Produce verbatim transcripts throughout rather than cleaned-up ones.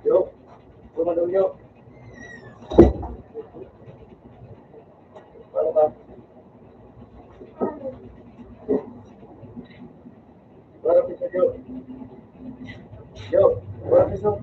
Yo, tumadong yo. Paano ba? Para sa yo. Yo, para sa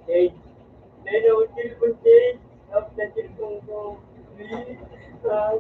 Hey, dai na ako cellphone, Jay. Off na cellphone ko. Please, ah.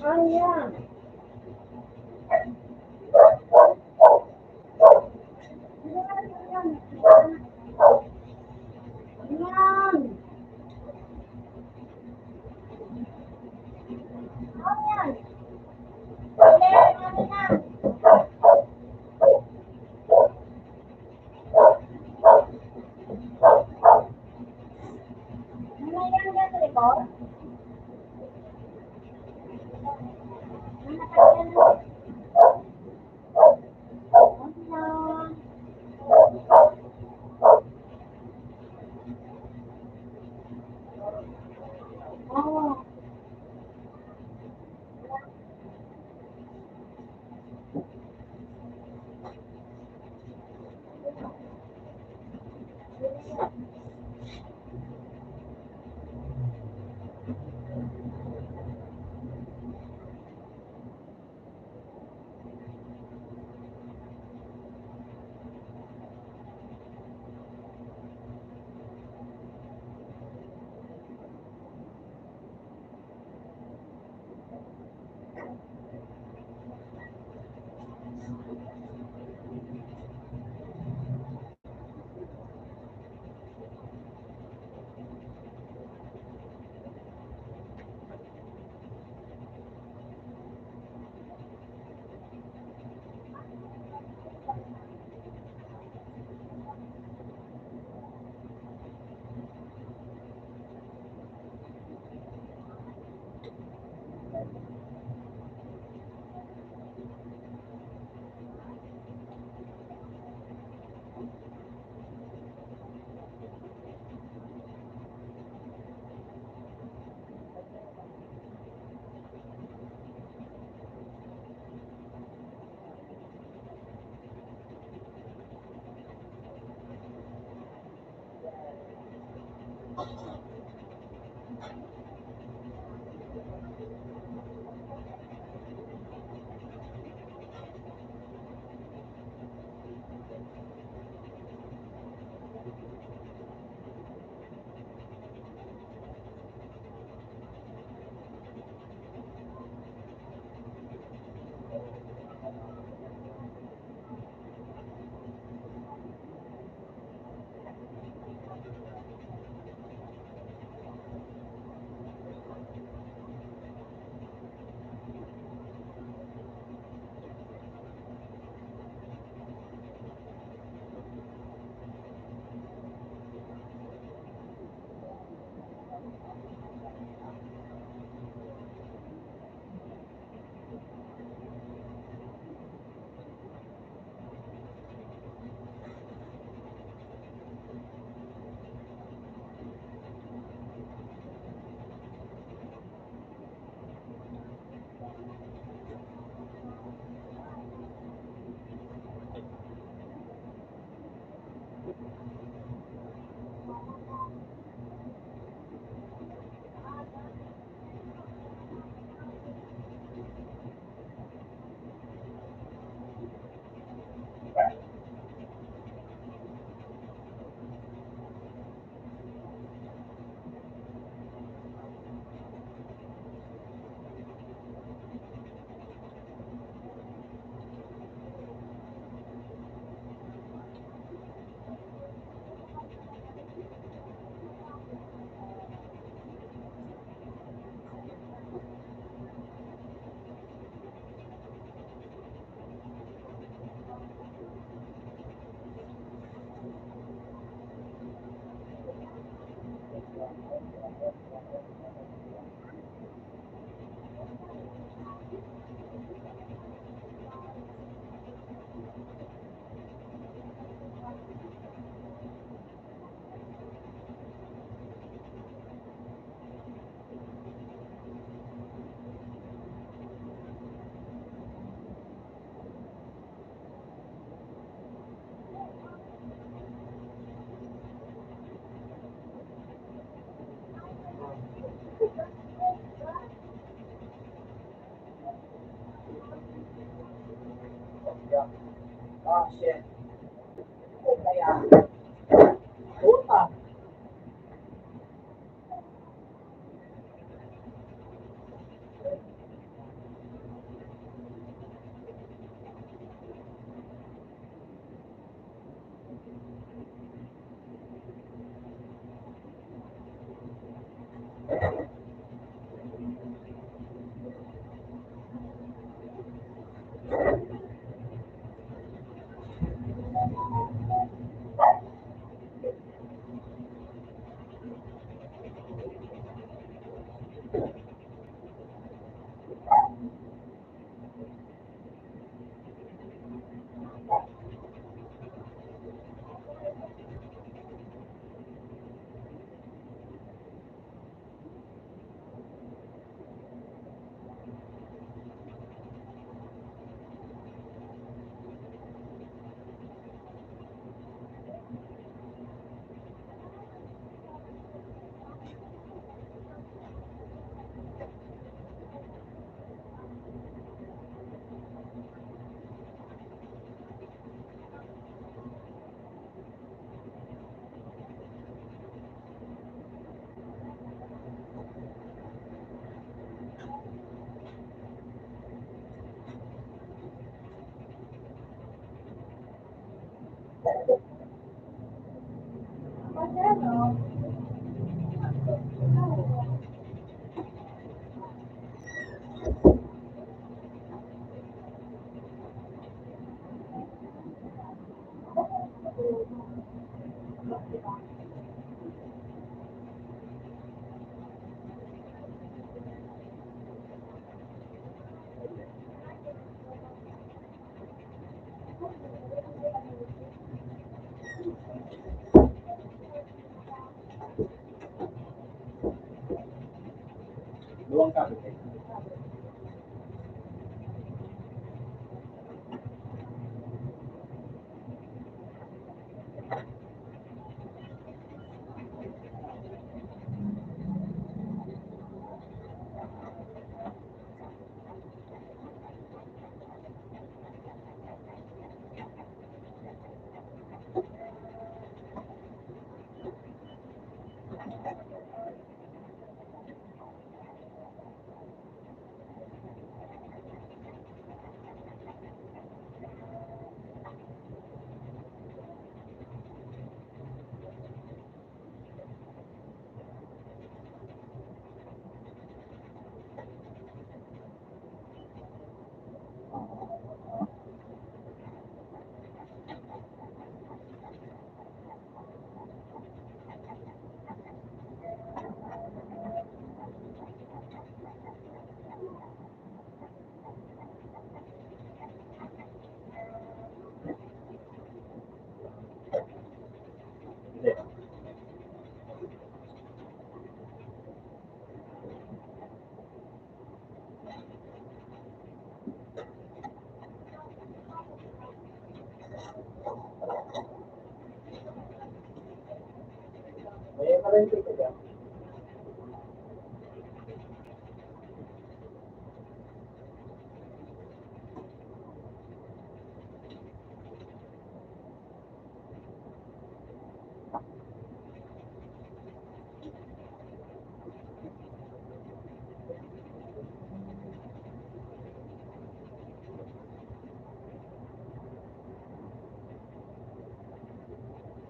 Ano yan? Yan. Yan.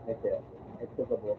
Ito, ito ka po.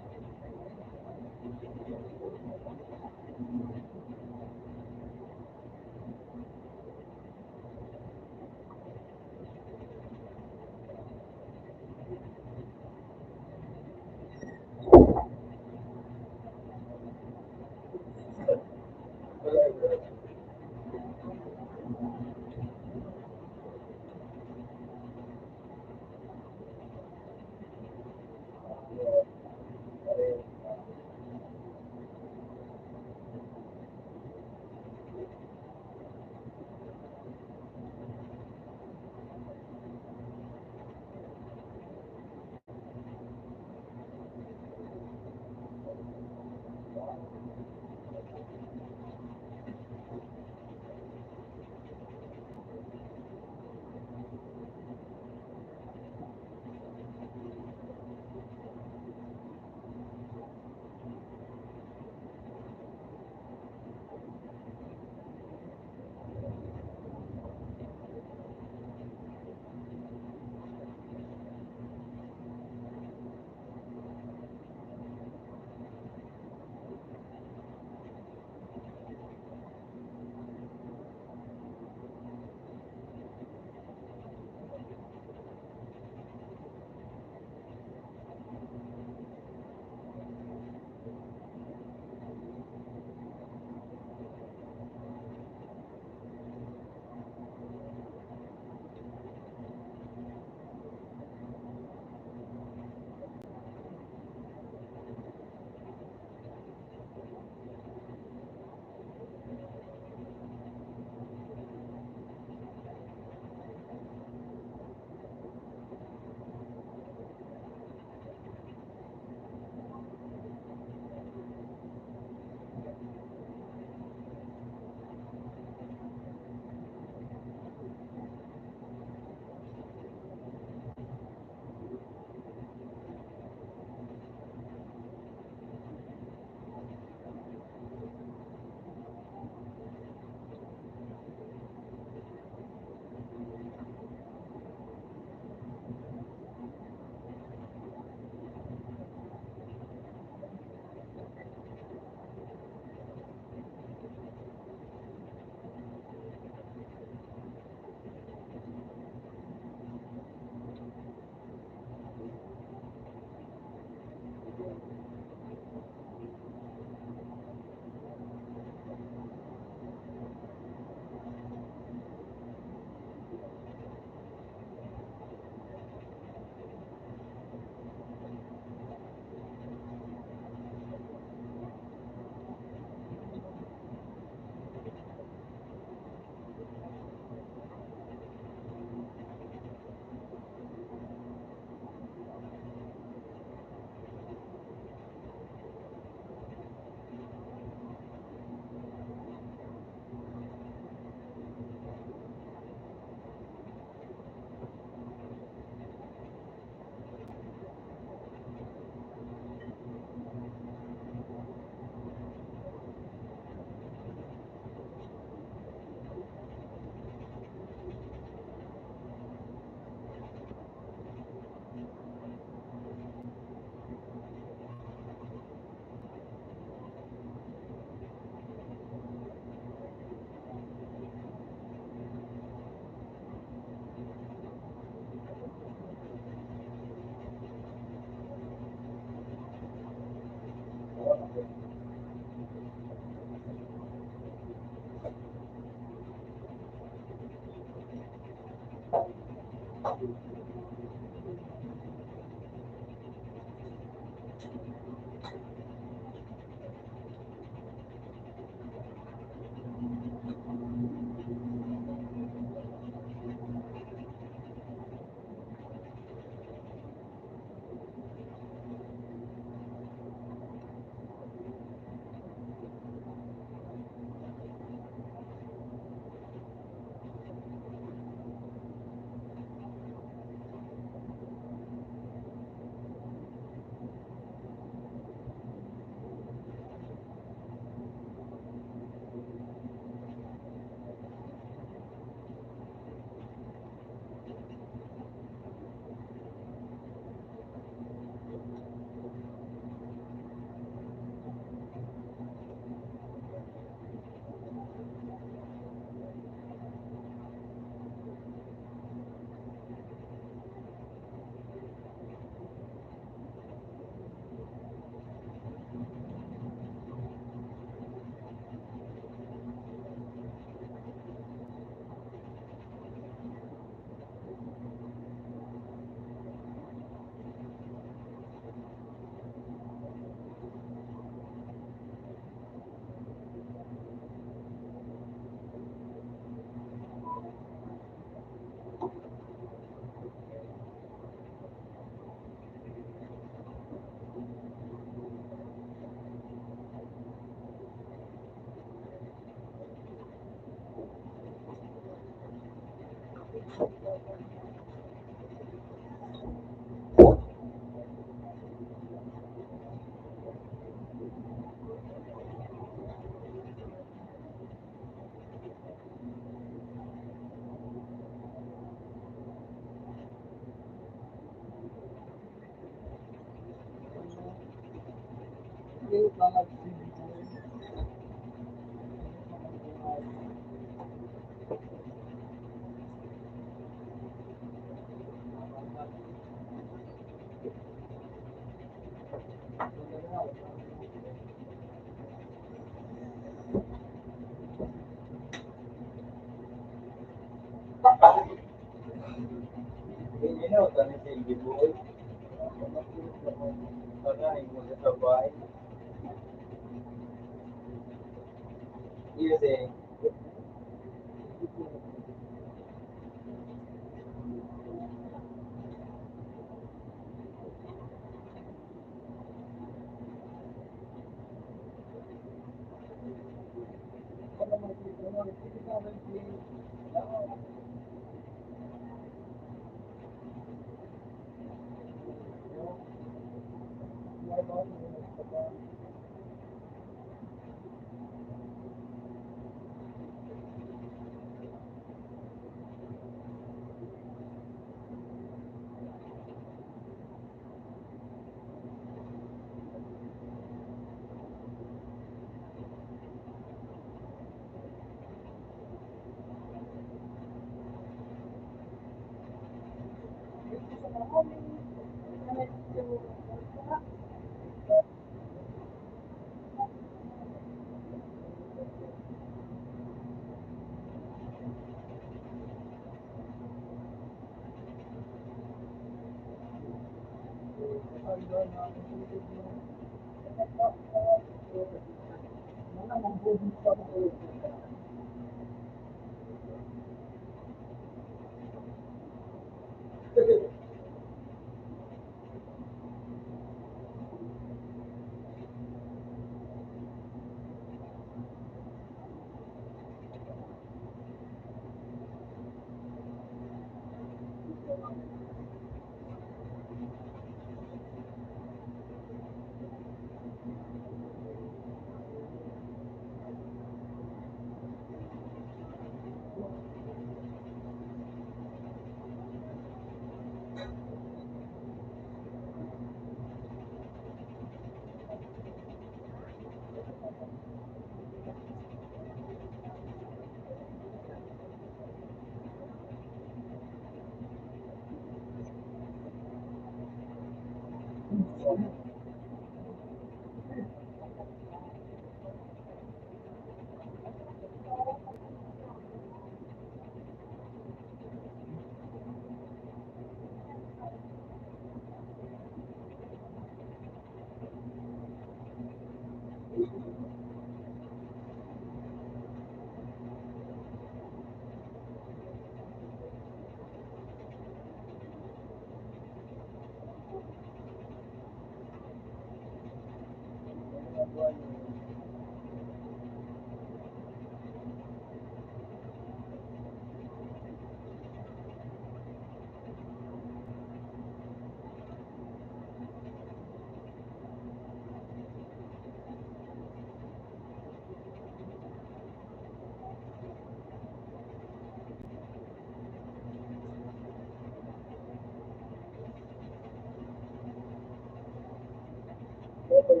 Inyo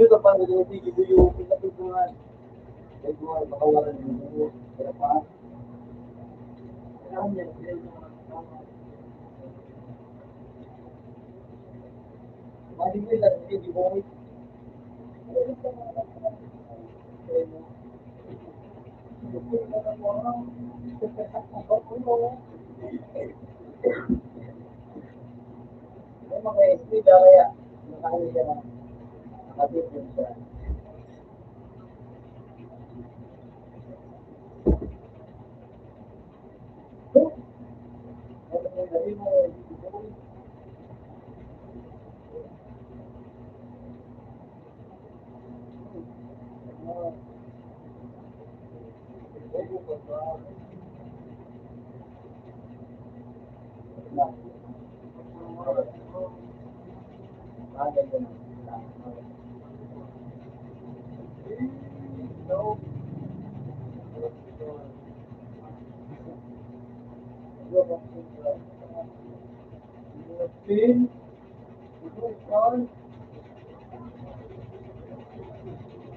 sa pamilya, hindi gibo yung pinatulungan. Kaya mga makawalan yung buo. Kaya pa, kailangan niya, kailangan niya. Mali mo yung sarili, di mo. May mga eskwela, kaya nakaano siya na, nakatipon siya.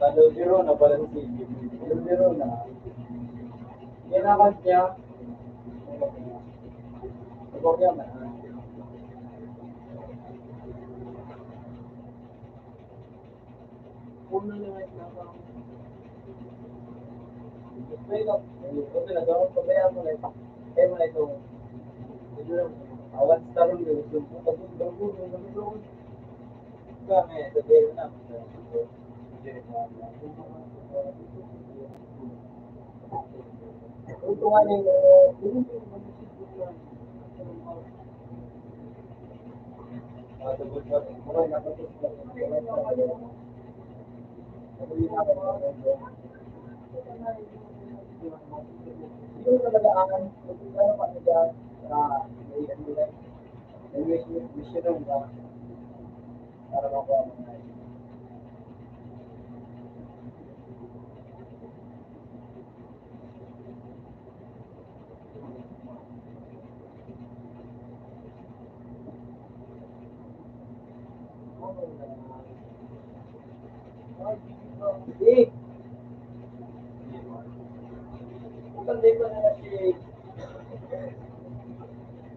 Sa Lubero na pala si Lubero na. Yan ang kanya. Huwag niya na. Kung na lang ay nabang. Kaya, kaya, kaya, kaya mo na ito. Kaya mo na ito. Awan sa tarong yun. Yung pagkakita ko, yung pagkakita ko. Para makuha mo na.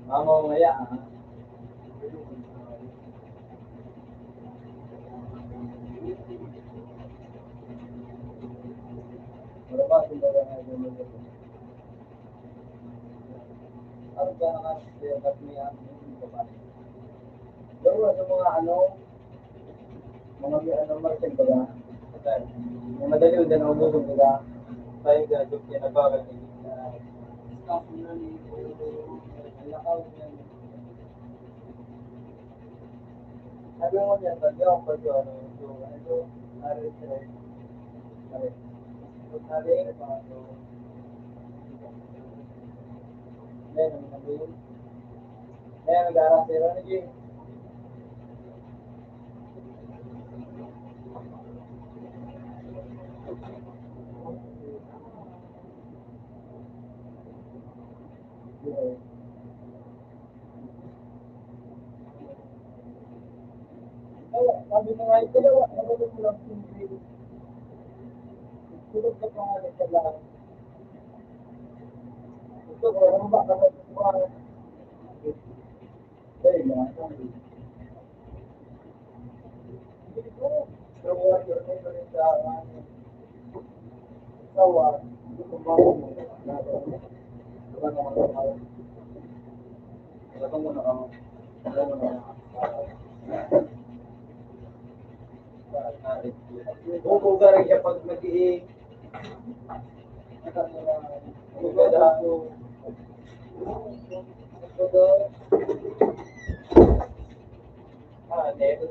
Mama, maya, ah. Ano ba, kumbaga nga, ano ba, ano ba, ano ba, ano ba, ano ba, mga ano, mga may ano, market, baga. Yung madali, yung dyan ang ubusan, baga. Tayo, dyan, yung pinabawal, eh. Ang lakaw, yan. Sabi mo niya, sabi ako, pag ano, ito, ano ito, R S A. Pare. Pare, ano ito? Yan, ano ito? Yan, nag-aaral sila, ano, Jim? Sabi mo nga, ito daw, nabulong mo lang yung tulog ka pa nga sa lahat. Ito, kung ano ba, kapag Bubugaran siya pag nag-iing. Ah, never.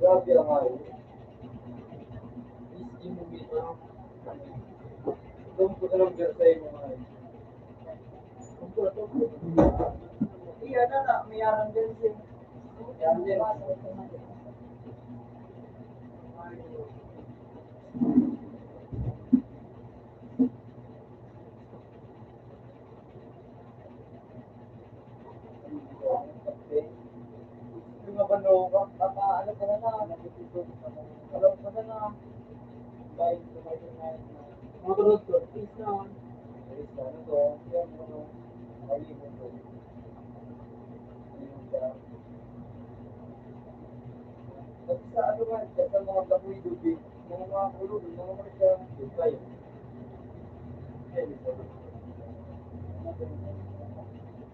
Grabe ang ayaw. Doon po sa lugar sa inyo, mga. Iya na na, may aram din siya. Yan din. Yung mga bando, ano pa na na, alam pa na na, mga tulog ko, please na. Please na, ano to, yung mga, ay, yung mga, Sa ano nga, sa mga baboy, dubi, mga, mga kulog, mga marka, dubai.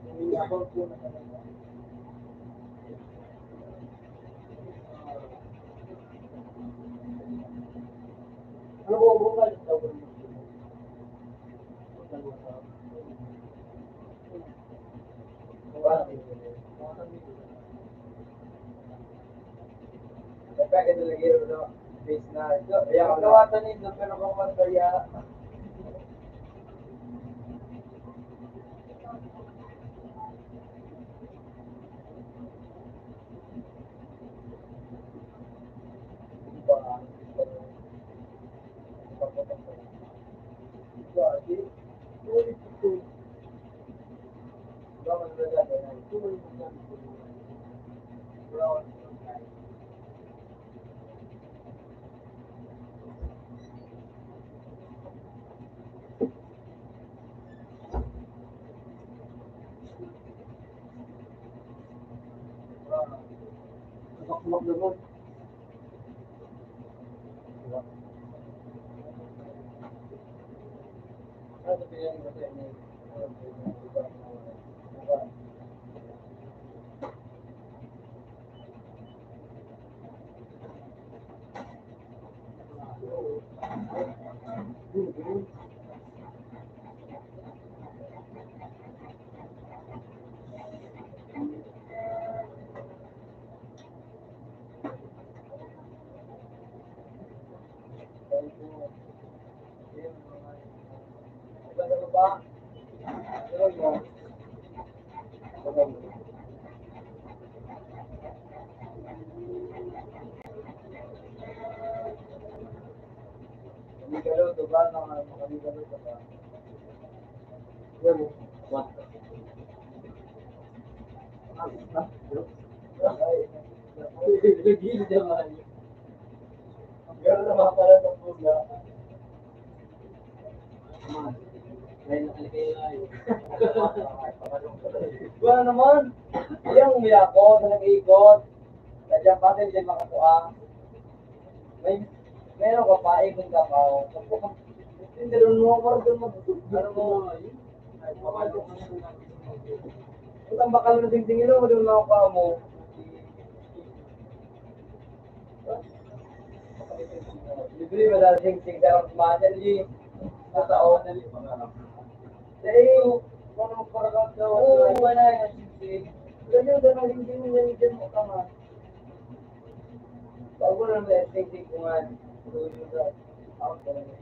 Ang abang po na talaga. Ano po, bukas, Wala naman. Yang umiyak ako sa nag-iikot. Sa dyan pa, sa dyan makakuha. May, meron ka pa, ikot ka pa. Hindi rin mo, parang doon mag-, ano mo, Itang bakal na dingding ilo, doon makakuha mo. Libre ba dahil dingding daw ang kumain? Hindi. Sa tao. Sa iyo, kung ano magparagat daw. Oo, wala yan, dingding. Ganyan, ganyan, dingding, ganyan, ganyan, mo ka nga. Bago lang na yung technique ko nga, doon yung sa, ako talaga.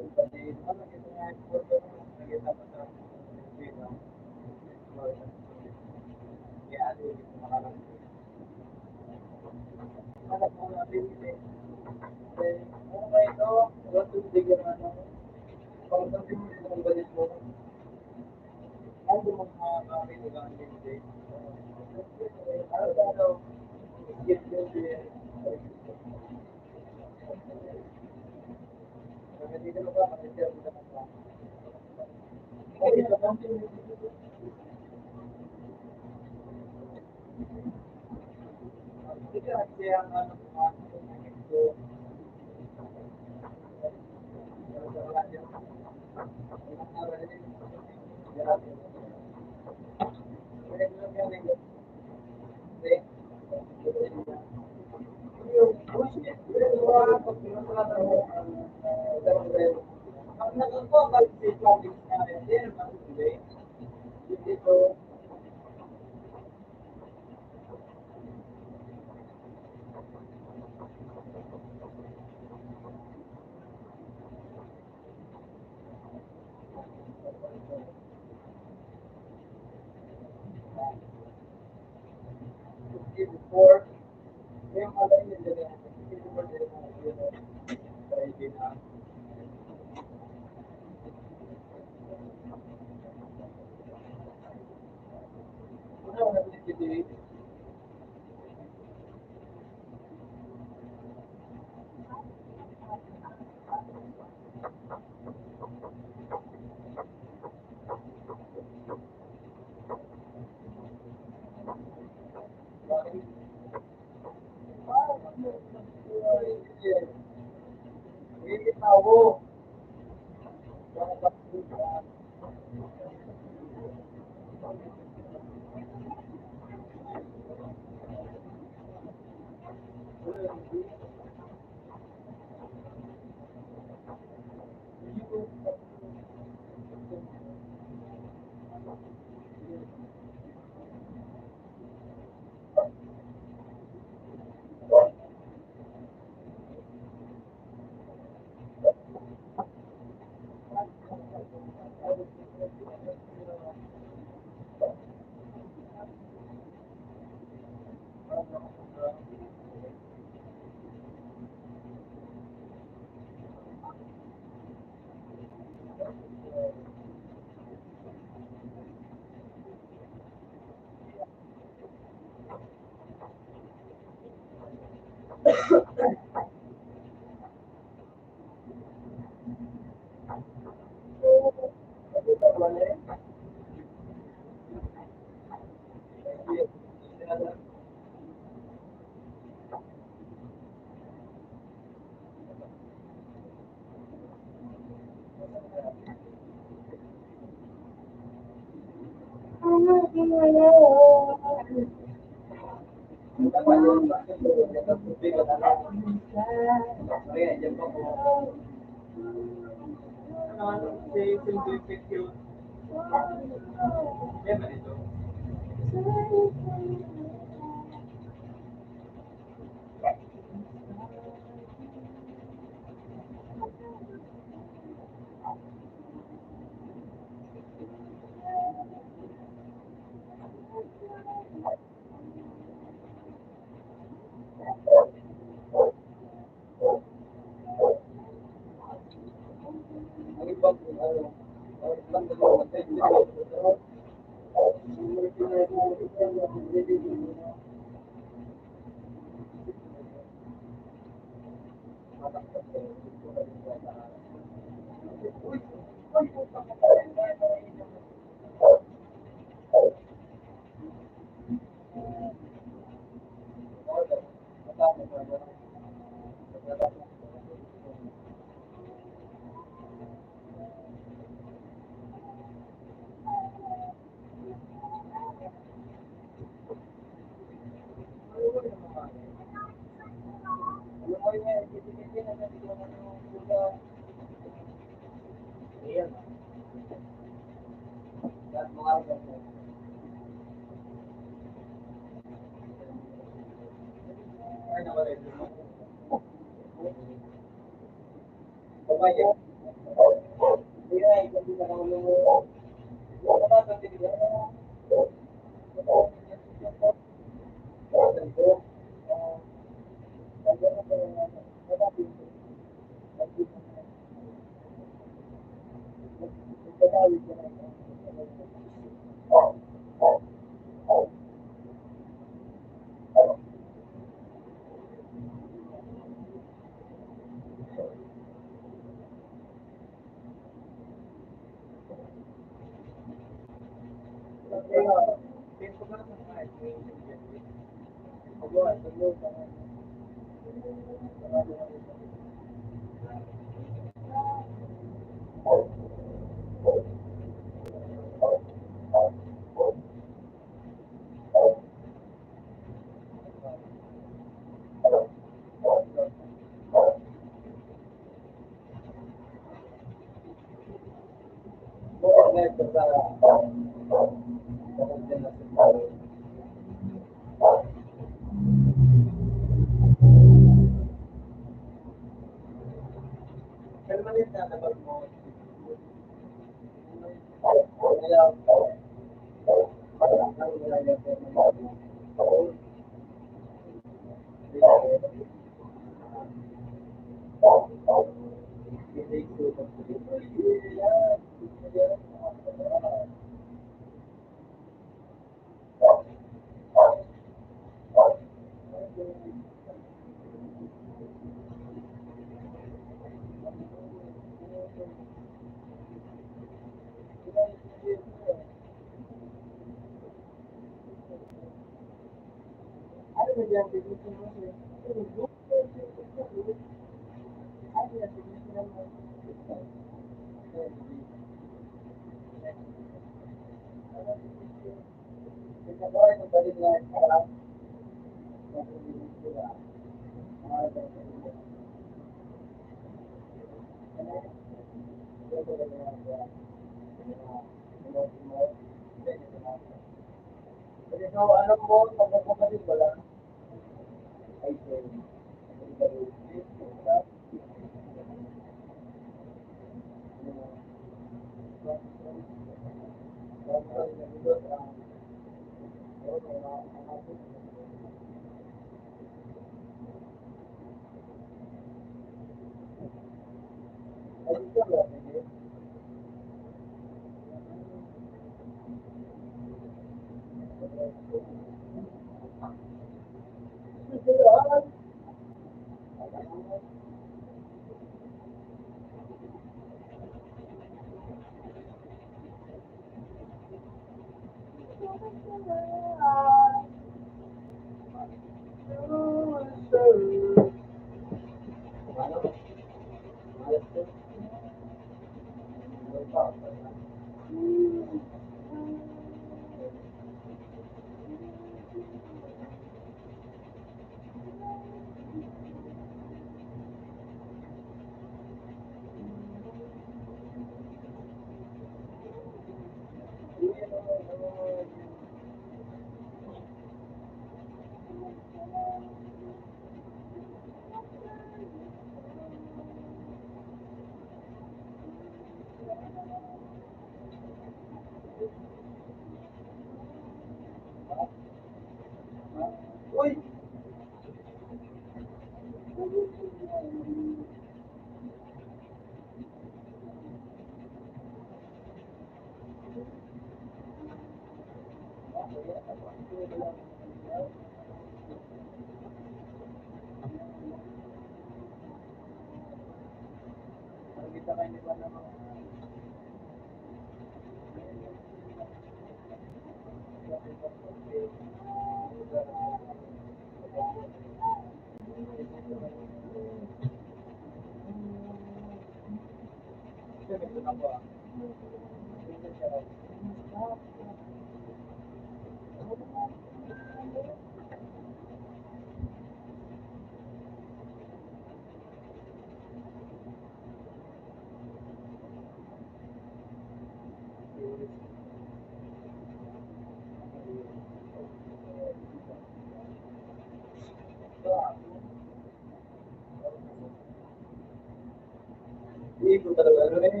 Hindi ko talaga ano eh.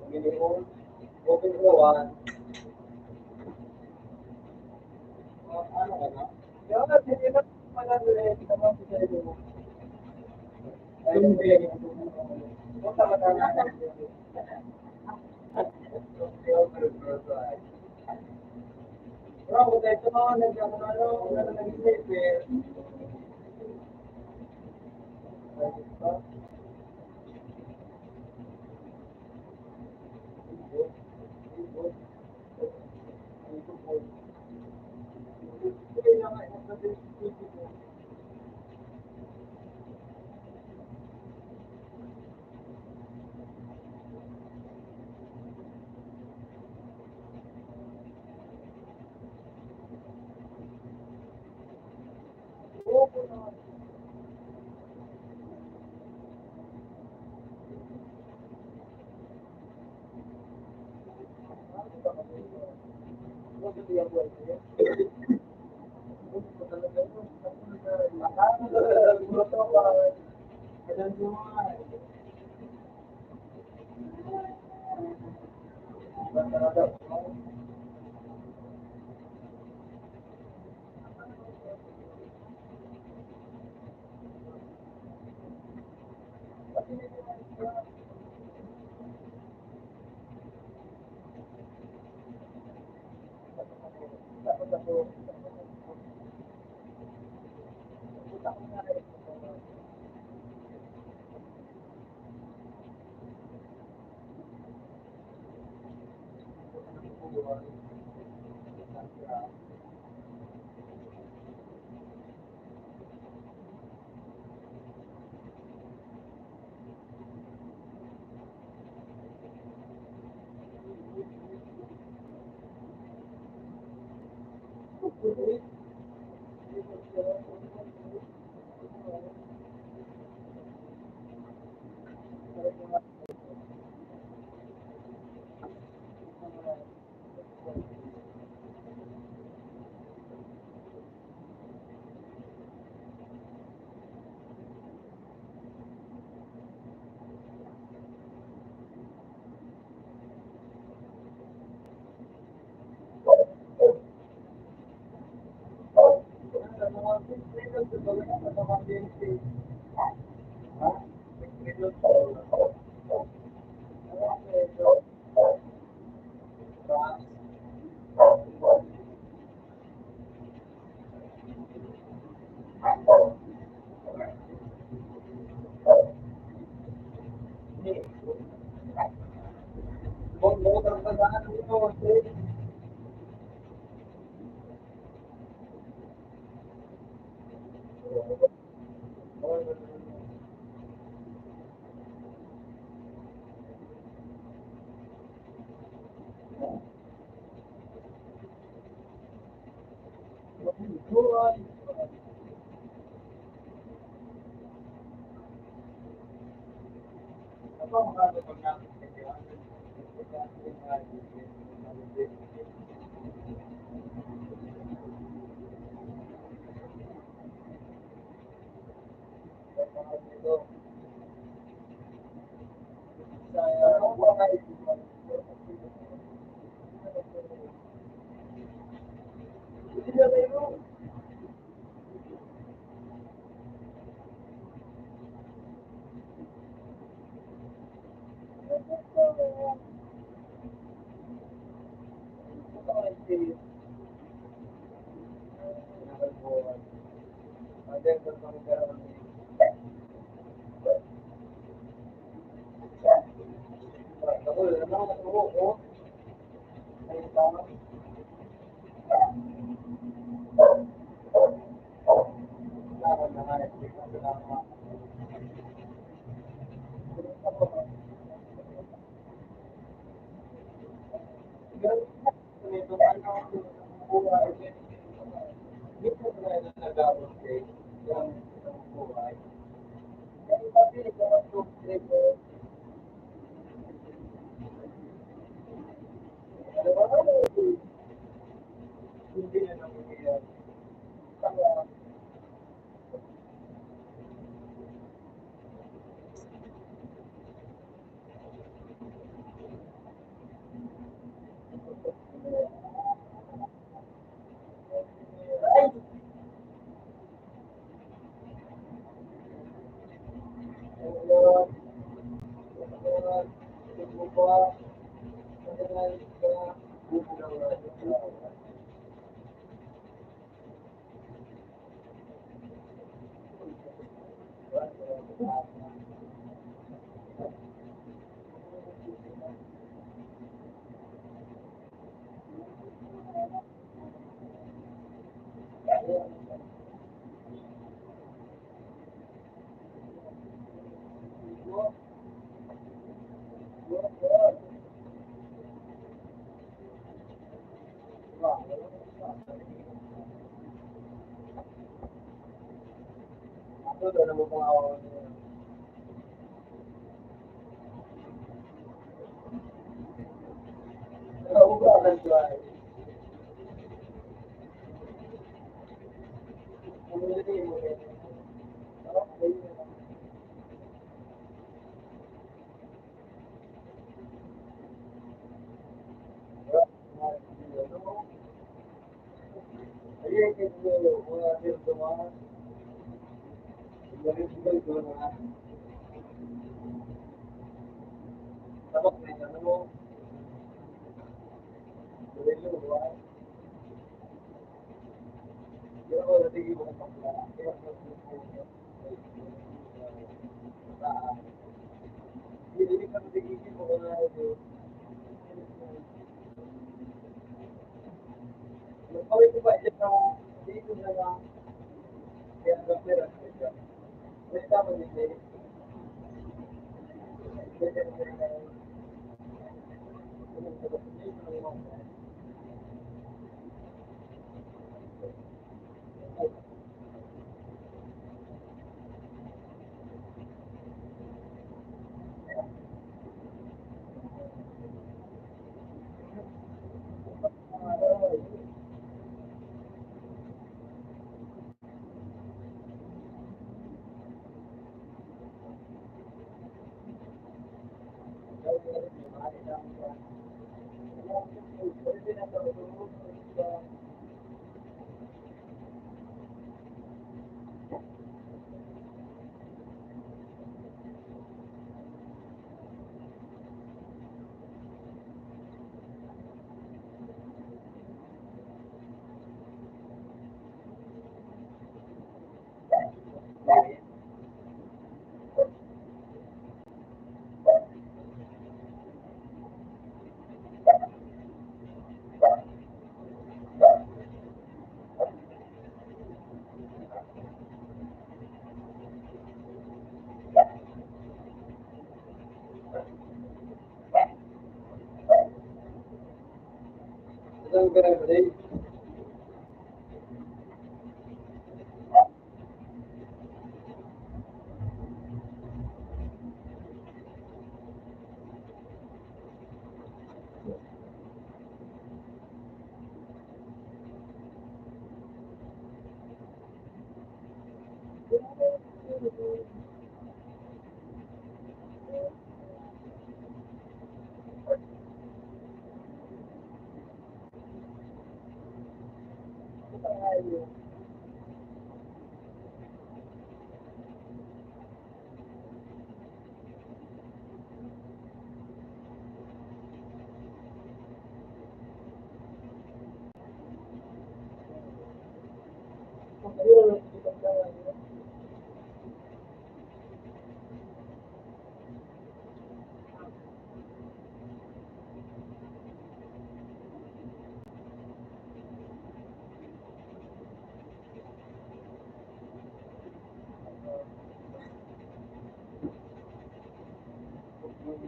Minimum. Open ko, ah. Ano ka na? Kaya nga, hindi na pala nila yung ginawa ko sa inyo. Ayun, hindi. Punta ka na. Bro, kung tayo sa mga nagkakaroon, wala na naging live eh.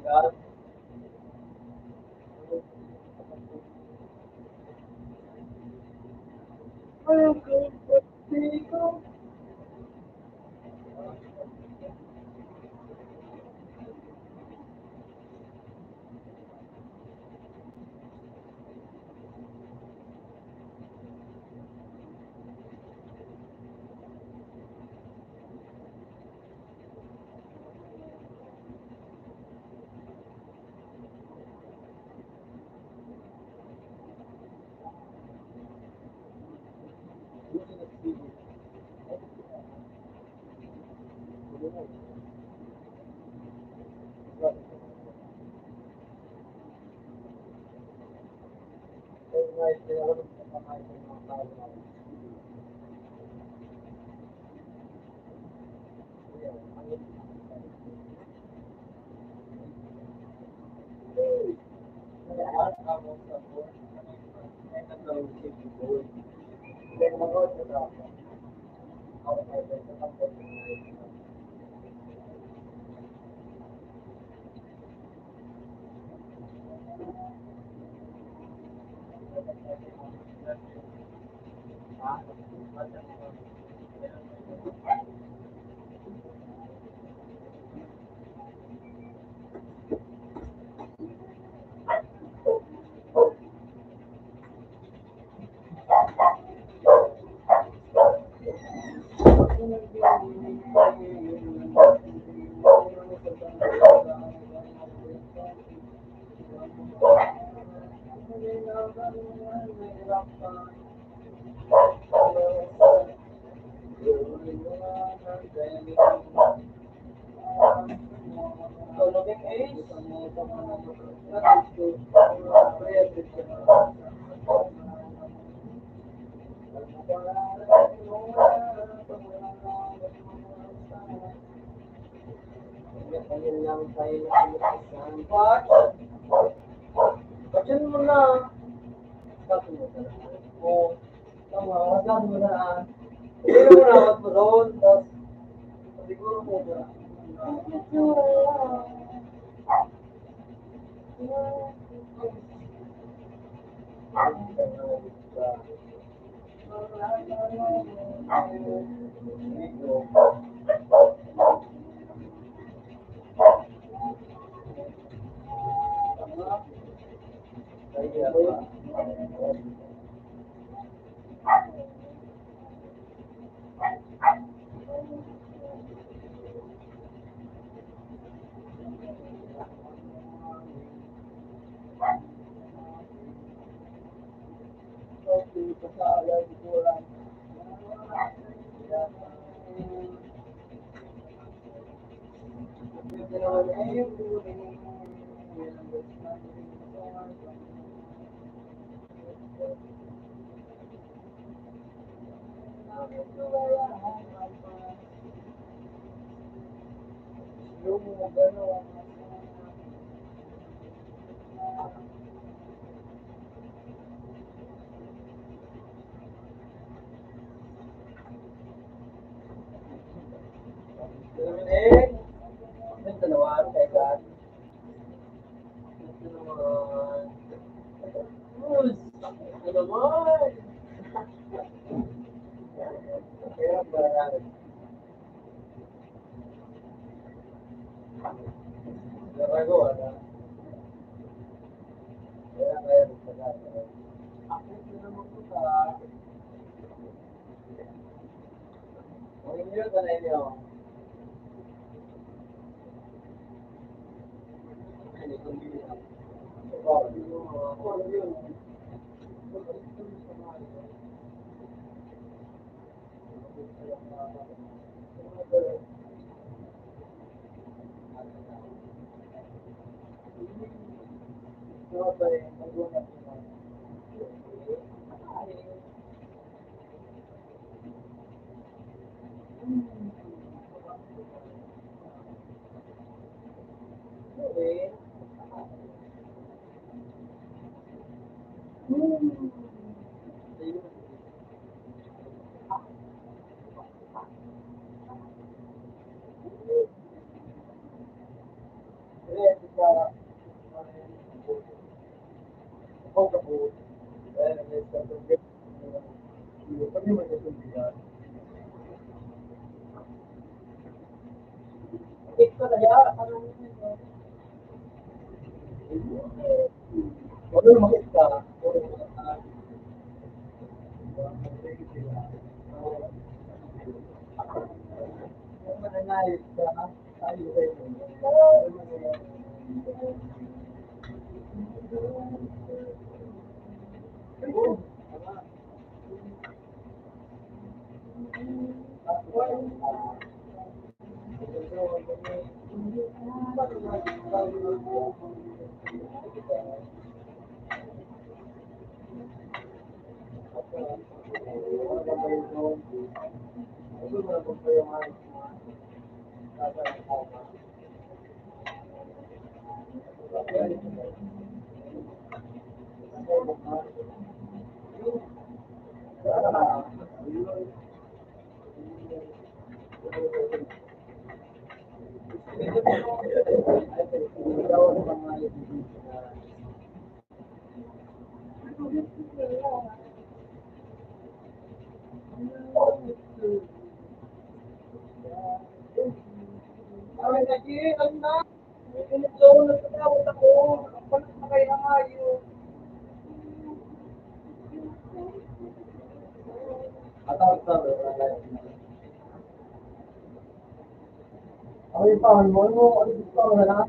What? Ba't yun mo na? Ba't mo na? Oo. Tama, ba't mo na? Hindi mo na, ba't mo doon? Tapos, siguro mo na. Ano yung pangalan mo? Ano yung pangalan mo? Ano yung pangalan mo?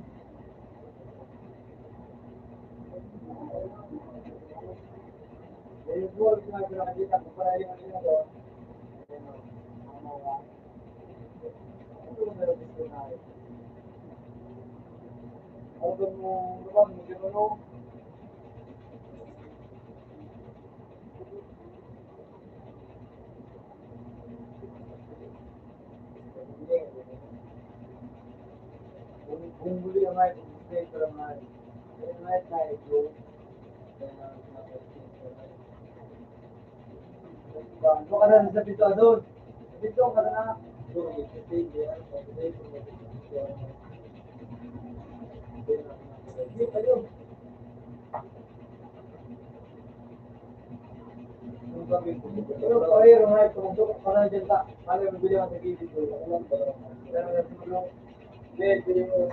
Ano ka na sa pinto, Adol? Sa pinto ka na. Hindi kayo. Pero pareho nga ito, kung parang dyan ta, parang bigyan ka sa gilid ko. Pero natulog. Hindi, hindi mo.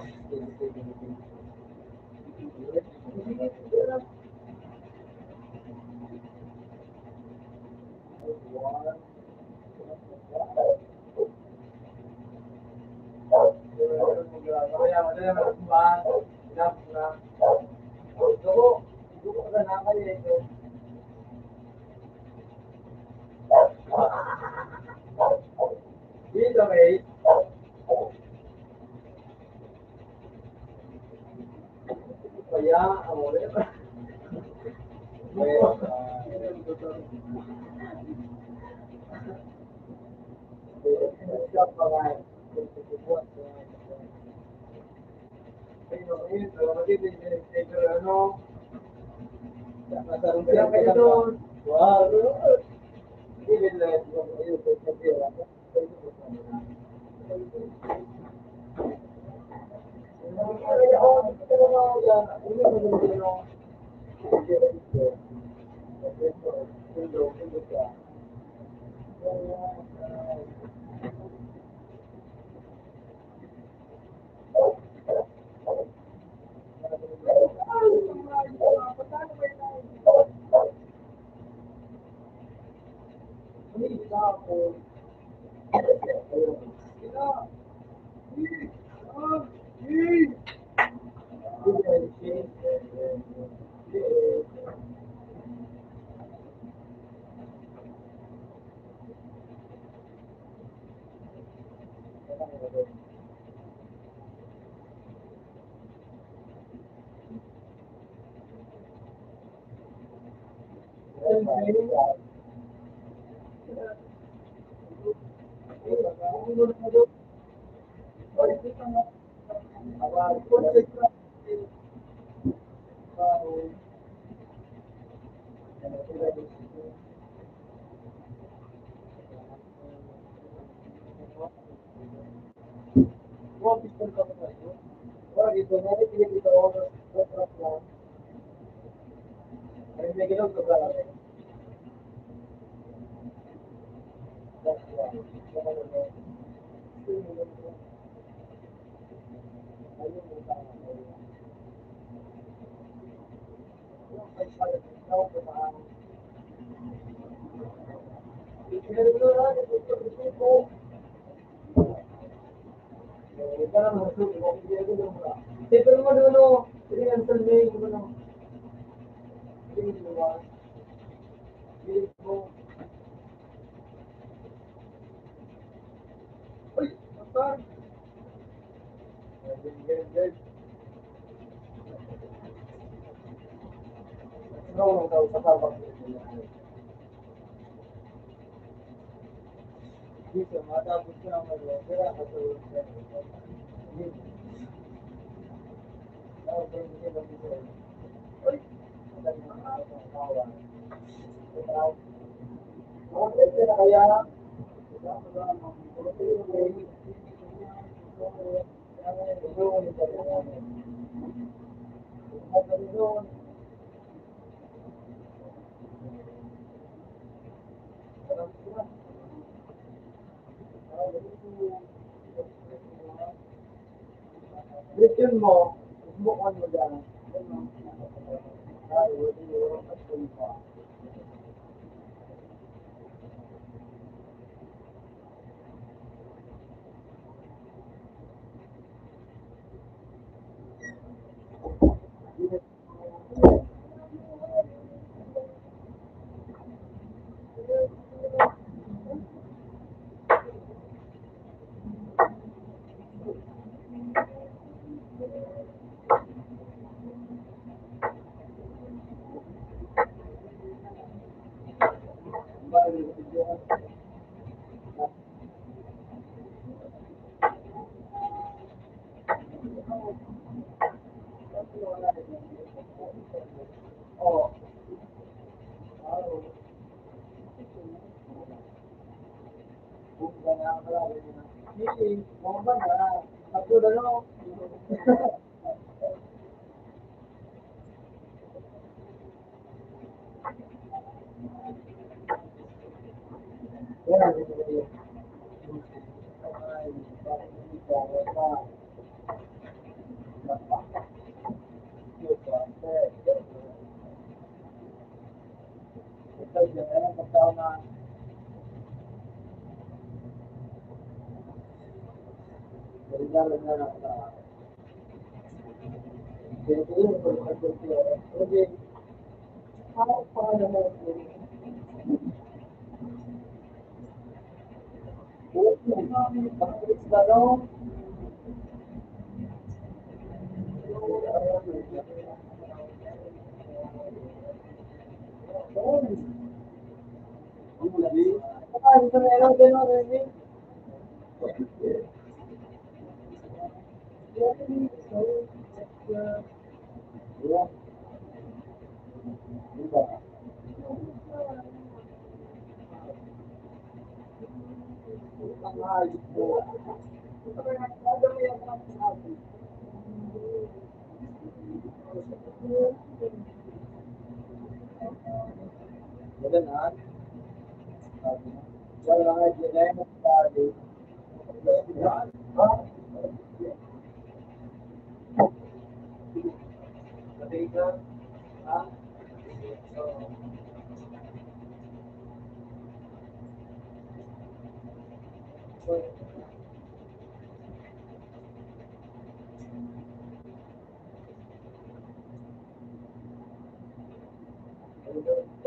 Question mo, subukan mo dyan.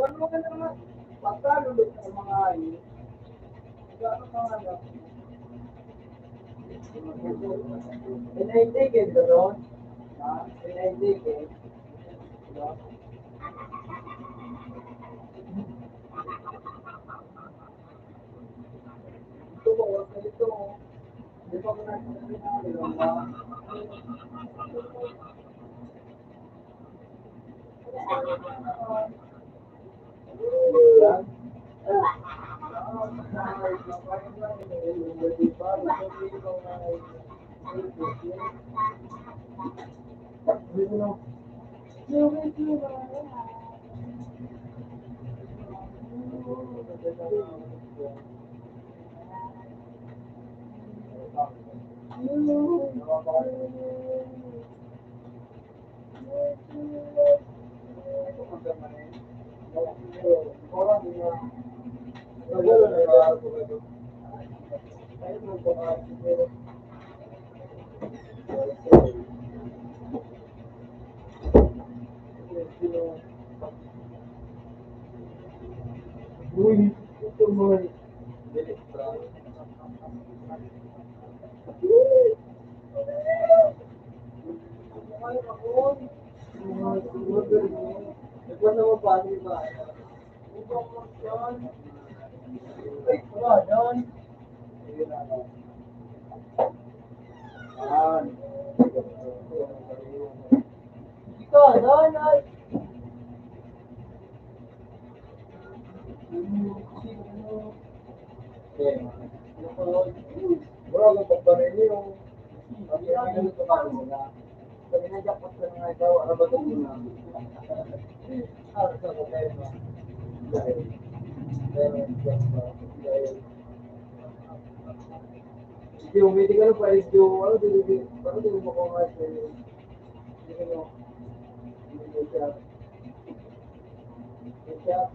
Kung ano ka naman, pagkalulog sa mga ayo, ano ka nga na? Pinaitikin ka doon? Ha? Pinaitikin? No? Ito ko, ito ko. Ito ko na, ito ko na. Yung meeting ano pa, yung ano, di, di, parang di mo makuha nga siya, yung, yung ano, yung siya. Yung siya.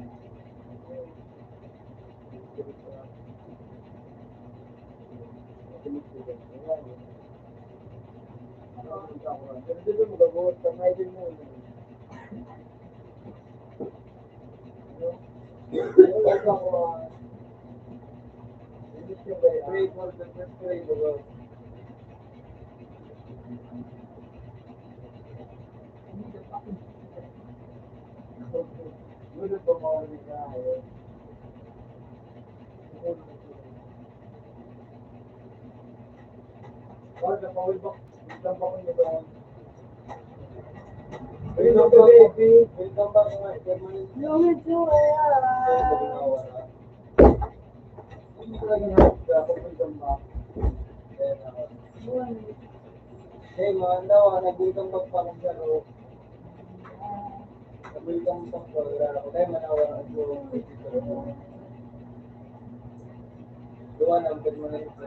Hey, mga andaw, ah, nagulitang pagpakasaro. Nagulitang pagpakasaro. Kaya manawa na ito. Duwa na ang permanente.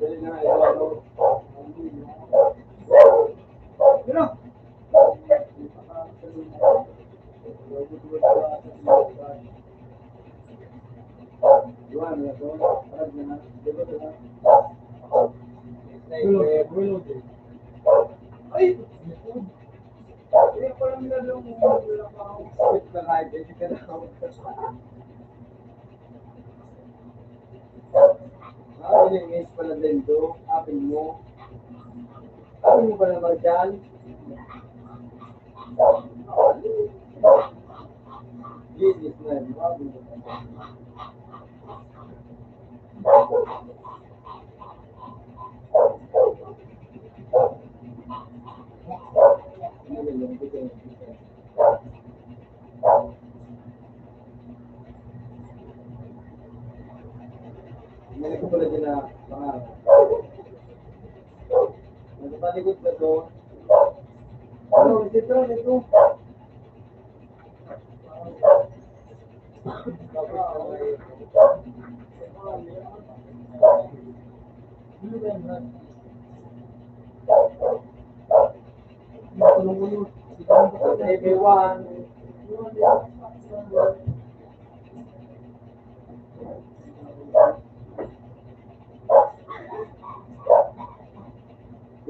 Dali na, ito ako. Ano? Ah, yung miss pala din to. Apin mo. Apin mo pala, Marjan? Business na yun. Hindi ko pala din na pangarap. Nagpapalikot na to. Ano, ito, ito. Everyone.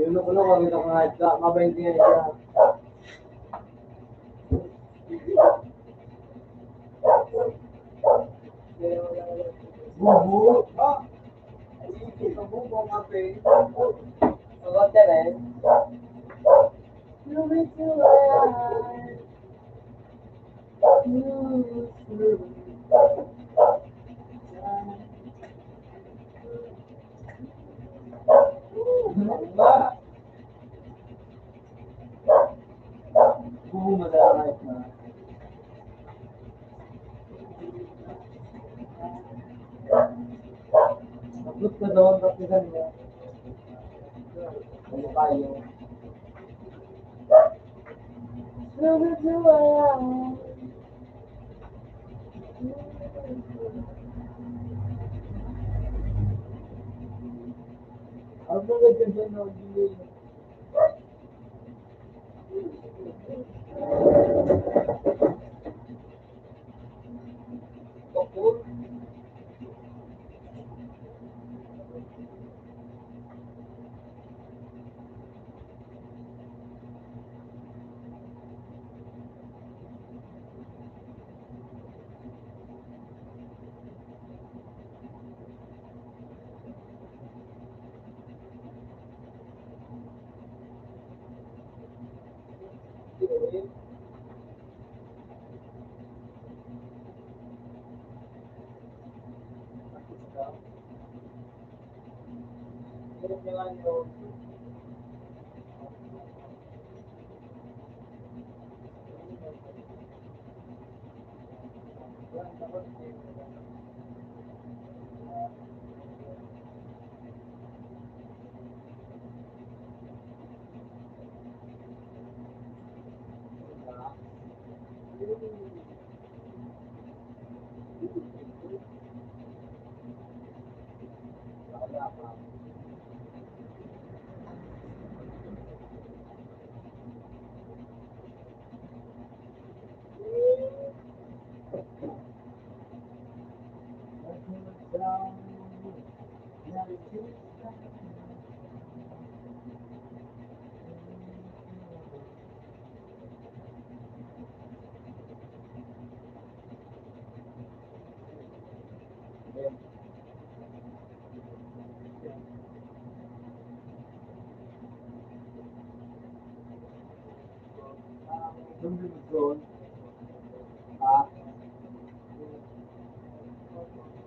Yung nukulok, ang ito nga, mabaintindihan siya. Bubu. Ah! Bubu, mga pe. Sagot yan eh. Lumit yung ayan. Abot ka doon, kapitan mo. Ano tayo? Ano ba ganda, no?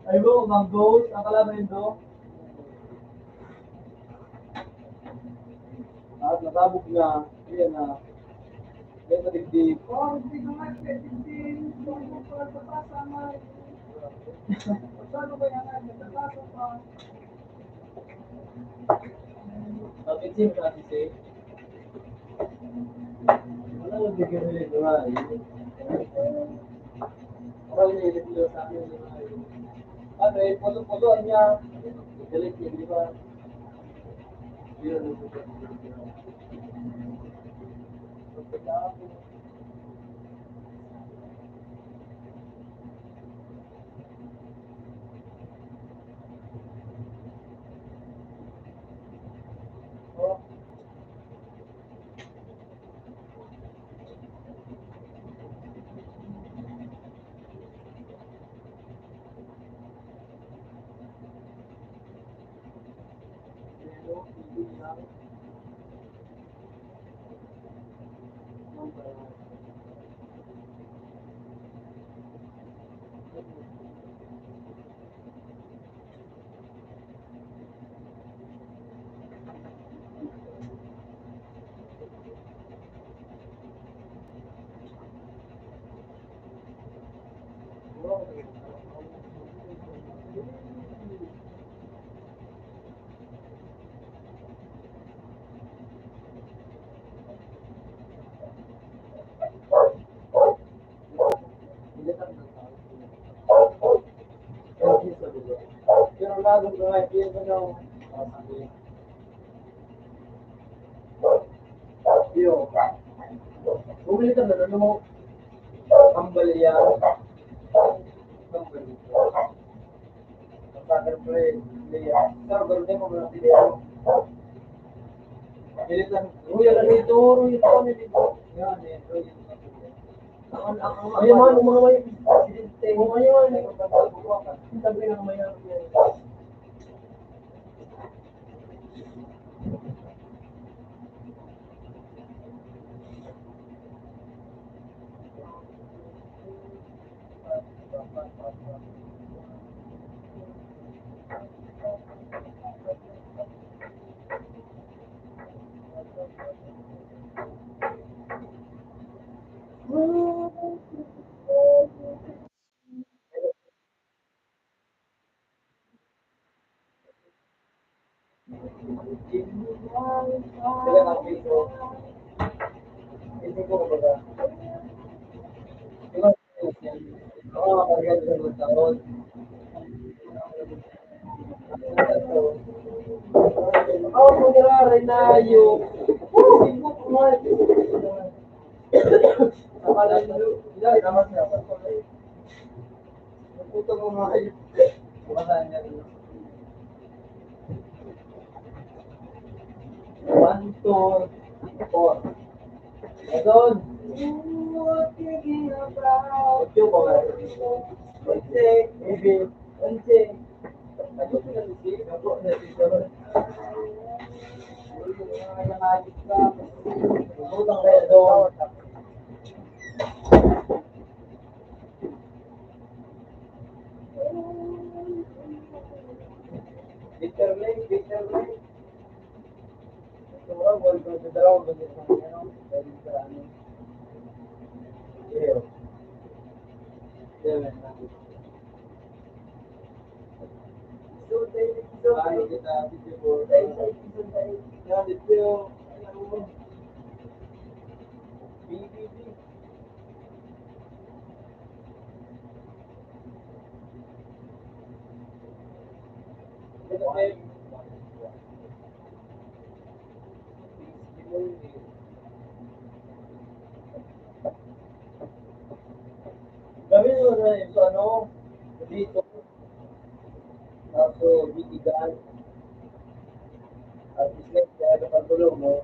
Ay, bro, manggos. Ang kalaban yun, bro. At natabog na. Ayan na. Ayan na, digdig. Oh, hindi ko nga, hindi ko nga, hindi ko nga, hindi ko nga, hindi ko nga, hindi ko nga, Bakit siya kasi, wala nang bigyan mo yung mga, eh. Wala nang bigyan mo sa akin yung mga, eh. Ano, eh, pulo-pulo niya. Galit niya, di ba? Yun, yun, yun. Pero lagot na nga, hindi ko na, ah, sabi. Yo. Bumili ka na, ano mo? Ang balya. Ang balya. Ang bagay, pre. Balya. Pero ganun din, mga balya. Pili ka. Uy, ano ito? Uy, ito, ano ito? Yan, eh. Uy, ito. Ang, ang, ang, Ay, mga, mga may, mga may, ang tabi ng may, One, two, four. Ito. Otso pa nga. Onse. Baby. Onse. Bitter Lane, Bitter Lane. Ito, ah, wala pa sa draw, wala sa ano, wala sa ano. Iyo. Iyo, man. So, tayo, so, tayo. Ay, kita, video ko. Tayo, tayo, tayo, tayo. Yan, ito yung, ano, B B B. Gawin mo na ito, ano, dito. Kaso, bitigaan. At least, kaya kapag tulog mo,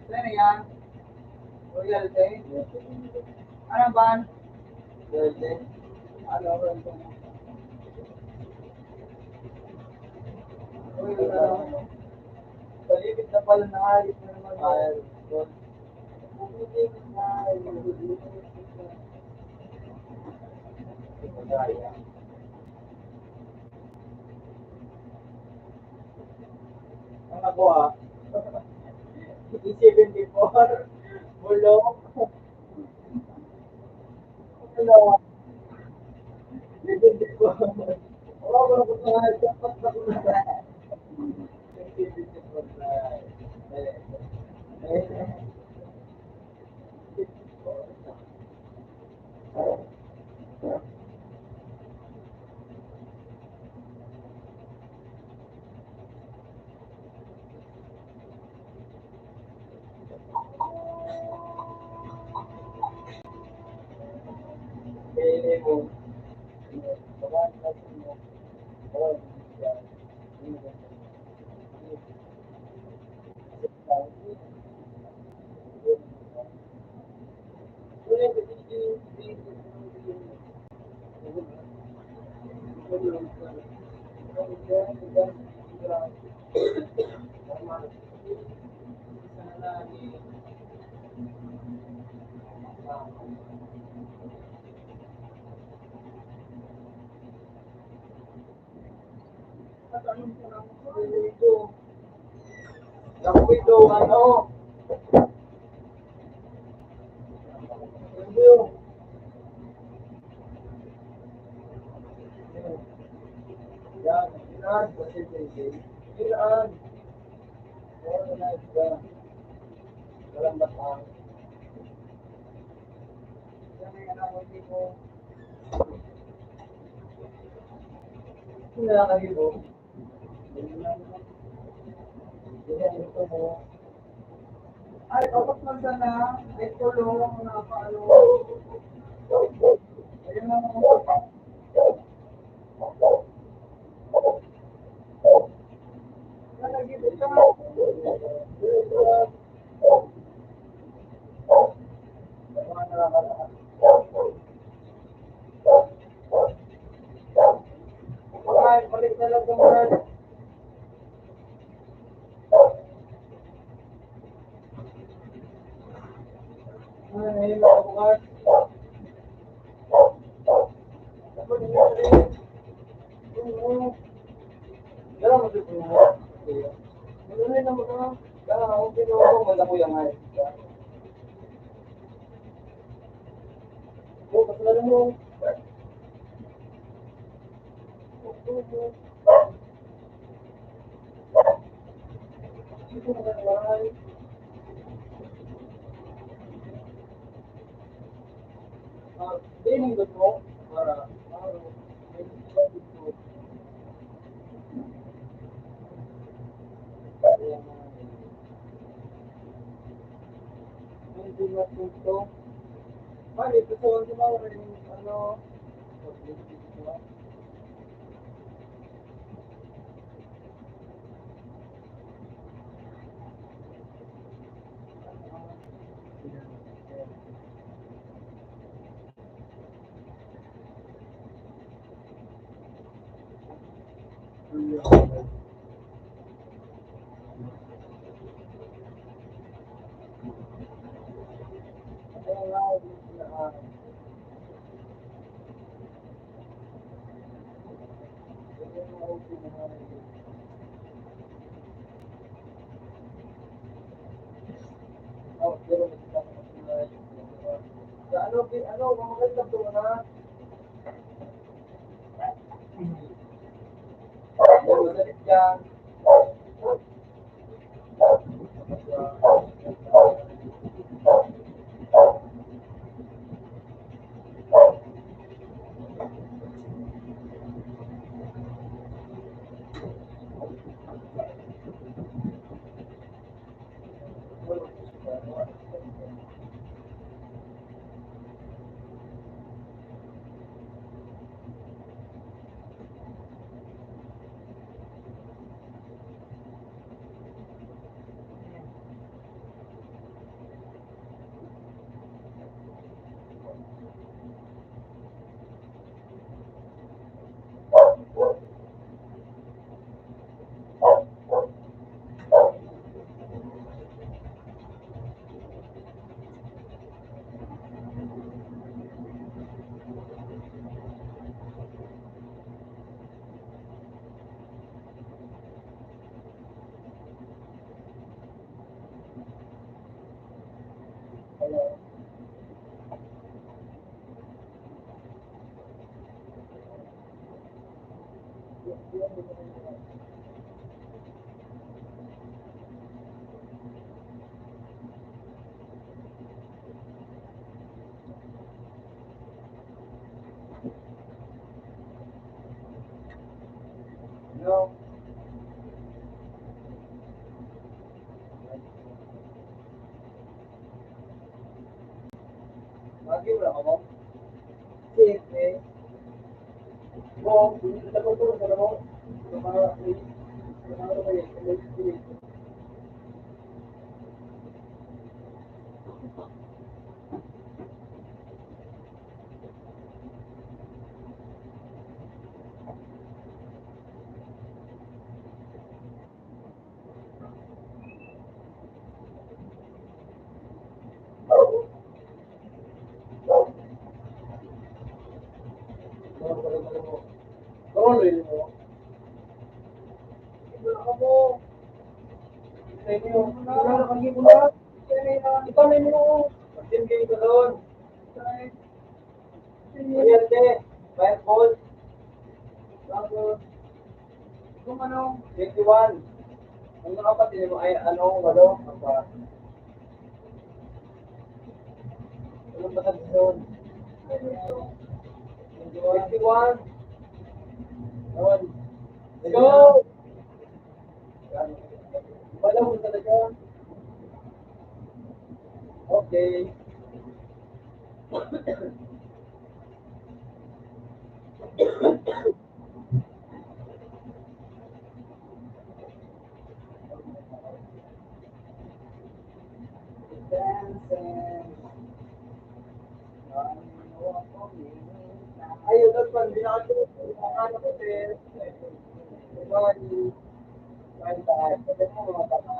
Sino yan? Royal Day? Ano ba? Royal Day? Ano, Royal Day? Royal Day. Palibig na pala na ayos na naman. Ayos. Ang ako, ah, seventy-four, bulok. Ano? Seventy-four. Lapuy do, ano? Yan, yan, yan. Yan. Salamat, ah. Yan, yan, yan. Ay, dapat man sana, ay, tulong na paano. Ayun lang ang Ay, balik na lang naman. Ay, ay, mga bukas. Ano yun? Ano yun? Ano yun? Ano yun? Ano yun? Hindi matuto. Mali, gusto ko sumawa rin yung ano, publicity ko. Ano, ano, magandang to na. Ayan, te. Fireball. Tapos, itong ano, twenty-one. Ang nakapatid mo ay ano, walo. Apa? Anong patag doon? Twenty-one. Yun. Let's go! Wala mo talaga. Okay. Ayun, tapos pag binakit ko, ano ko, sir? Mga, mga, mga, mga, mga,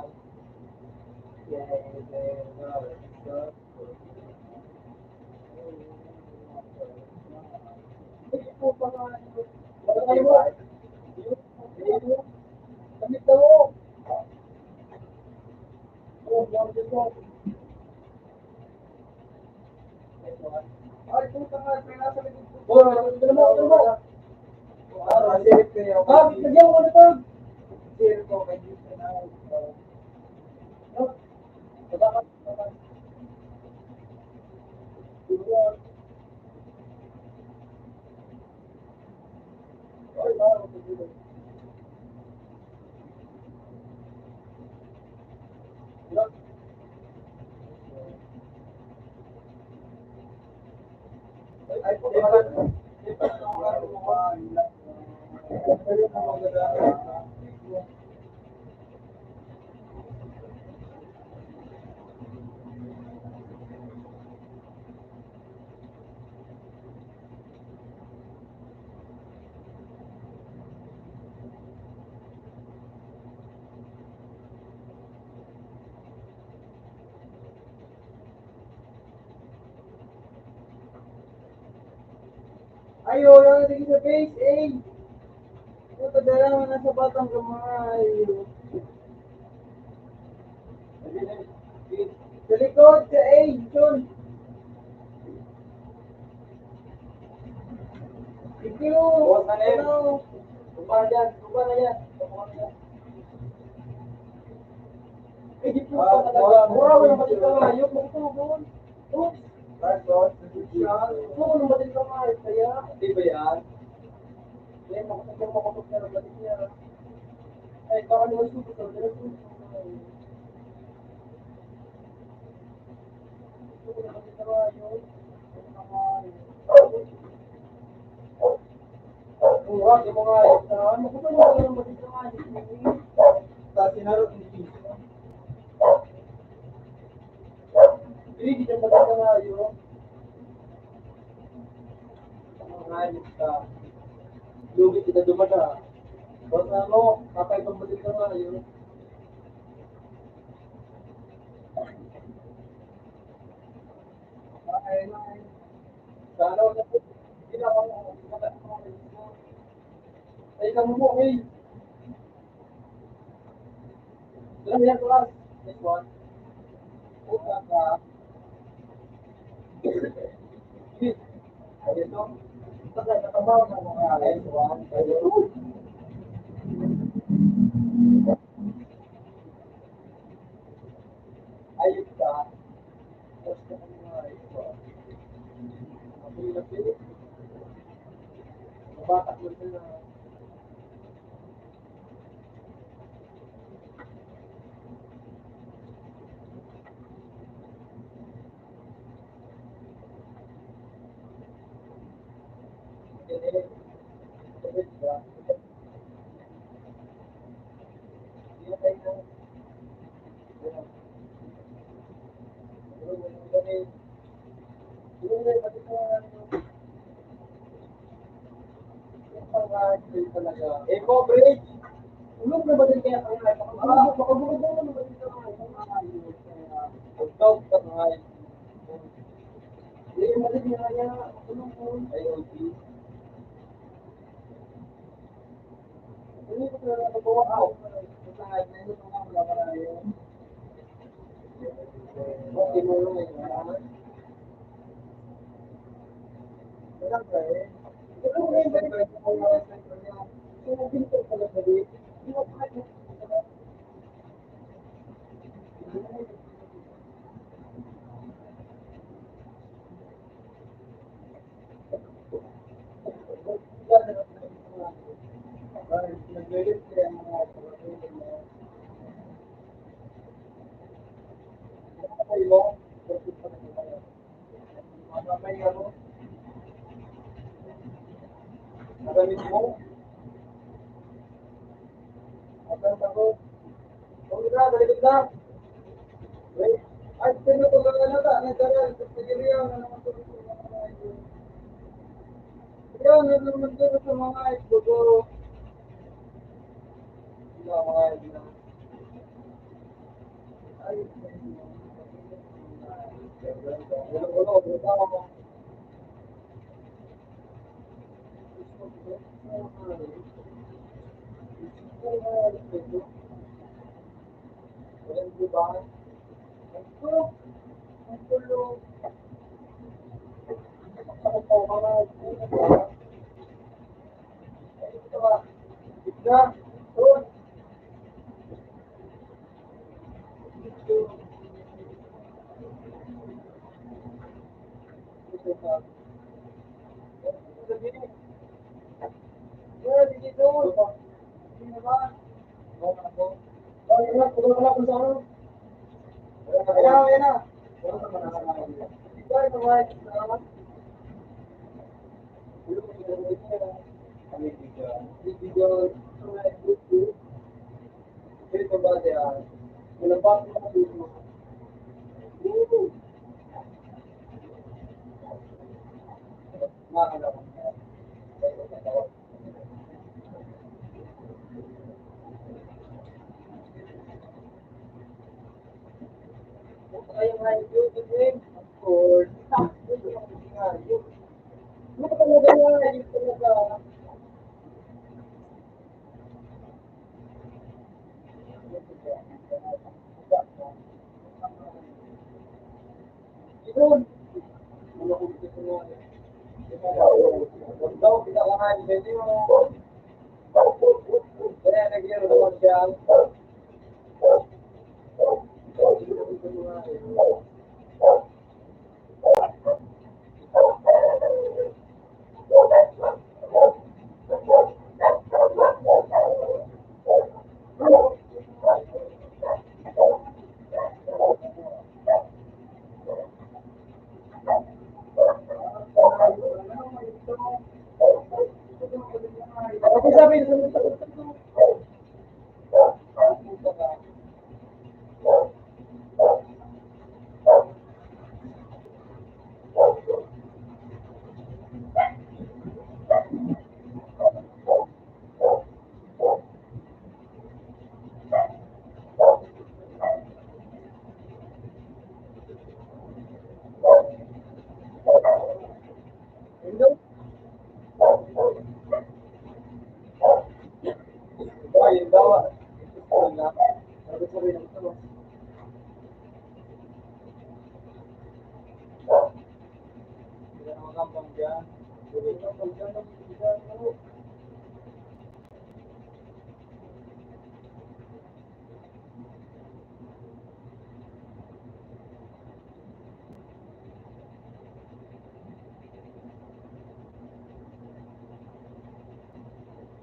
Ayo, yan, sige sa base, eh. Puta, dala mo na sa batang kamay. Sa likod, sa A, John. Thank you. Bukas na, eh. Ano? Bukas na yan. Bukas na yan. Ay, di po talaga. Mura, wala ba dito? Ayok, magtugon. Oops. Right, boss. Ano naman din ka nga, kaya? Di ba yan? Yan, makapag-, makapag-, makapag-, niya. Ay, baka naman susunod, pero susunod. Ano naman din ka nga, yun? Ano naman? Mura, di ba nga, ano, kung ano naman din ka nga, yun, yun. Sa sinaro, hindi. Hindi, di naman din ka nga, yun. Mga hayop ka. Lugi kita duman, ha. Basta ano, patay pag balik ka nga, yun. Ay, ay. Sana wala po. Hindi na ako. Ay, kamo mo, eh. Alam mo yan, class. Next one. Puta ka. Ay, ito. Puta ka, nakabaw na mga next one. Ayun. Ayun ka. Tapos na ang mga ito. Ang hirap yun. Mabatak mo na. Eh, pobre. Ulog na ba din kaya ang mga, makabulog na naman ba din ang mga, ikaw ka mga, hindi, mali niya kaya, ulog mo. Ay, okay. Magamit mo? Asan ako? Kung ikaw, talikod na. Wait. Ay, sino ko ba na ta? Nagdara, sa pagiriyan, ano ang sabi ko, mga ito? Yan, ano naman dito sa mga ito? Wala, mga ito na. Ay, wala, wala, wala. Ayan, ayan na.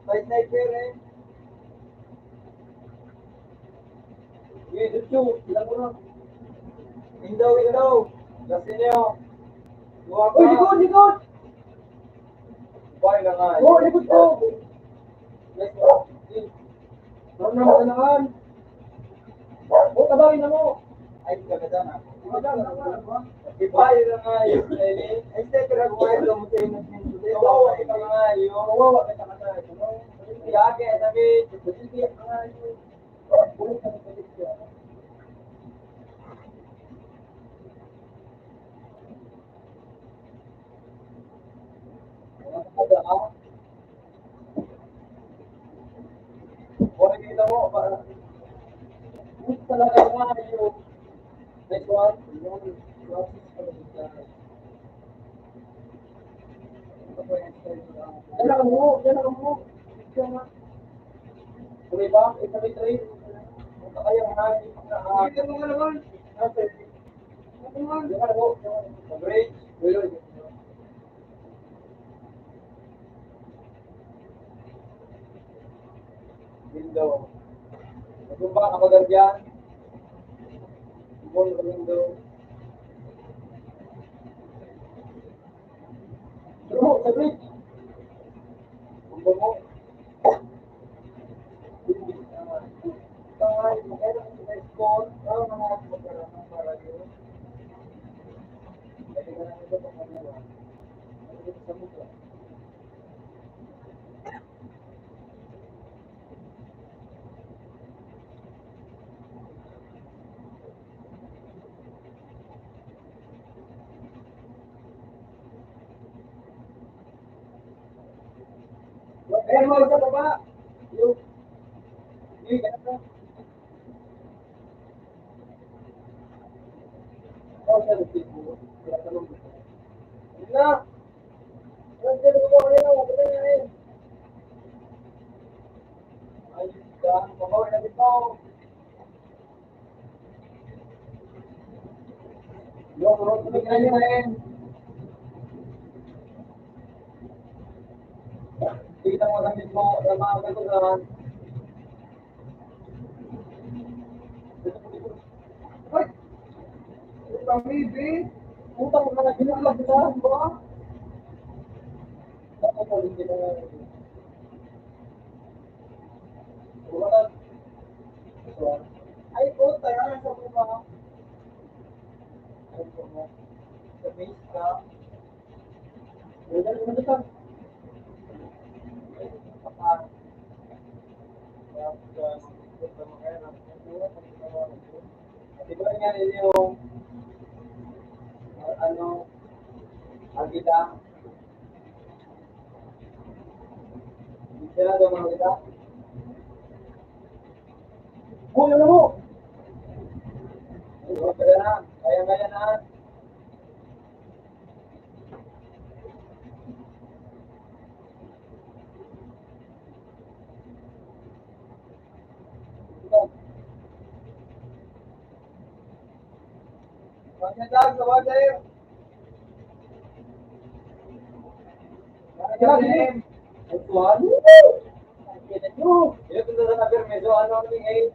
May sniper, eh. Sige, Jutsu, ilang mo na. Window, window. Last inyo. Duha pa. Uy, likod, likod! Bay na nga. Oh, likod ko. Yes, bro. Ano na, maganahan? Oh, tabarin na mo. Ay, kagada na. Kagada na. Bay na nga yun, eh. Ay, siyempre, ako ngayon, kamusta yung nagsinto? Kawawa kita nga yun. Kawawa kita nga yun. Kaya, kaya sabi, sige, nga yun. Kung nakita mo, parang, talaga nga yung, next one, yung, yung, Yan ang mo, yan ang mo. Yan ang, di ba? Ito may train. Kaya nga, ah, hindi mo nga naman. Yan ang mo, yan ang mo. Break. Window. Natumba ka, Pagardian. Ibon ka, window. Pero, sa bridge. Tumba mo. Ito nga, yung mga score, ah, mga para yun. Pwede ka na ito pag ano, sa mundo. Ayan mo sa baba. Yung, yung, Kita mo sa mismo, sa mga kagustuhan. Ay! Utang, baby. Utang ka na, ginulog na, di ba? Ay, puta, yan, sa mga. Ay, puta. Sa base ka. Di ba nga ninyo, ano, agila? Hindi na daw mga agila? Uy, ano mo? Kaya na, kaya, kaya na. Grabe. Ay, kuwan. Ay, kuwan. Ito na sa permiso, ano, ano, eh.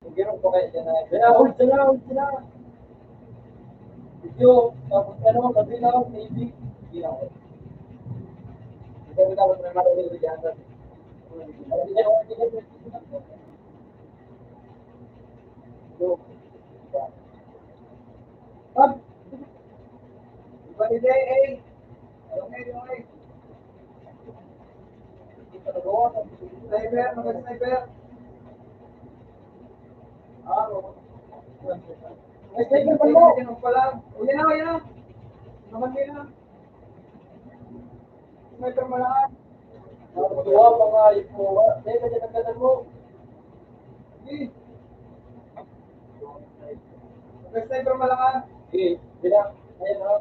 Siguro po kayo dyan na. Sila, hold sila, hold sila. Video, tapos ano, sabi na, maybe. Hindi na ako. Hindi na ako, may mga video dyan. Hindi na ako, hindi na ako. Pag, iba ni J A. Sniper, mga sniper. Ah, oo. May sniper pa mo. Yan pa lang. O, yan na, yan na. Naman din na. Sniper malakas. Tuwa pa nga yung kuha. Dahil ka dyan ang ganda mo. Sige. May sniper malakas. Sige, bilang. Ayan, ha.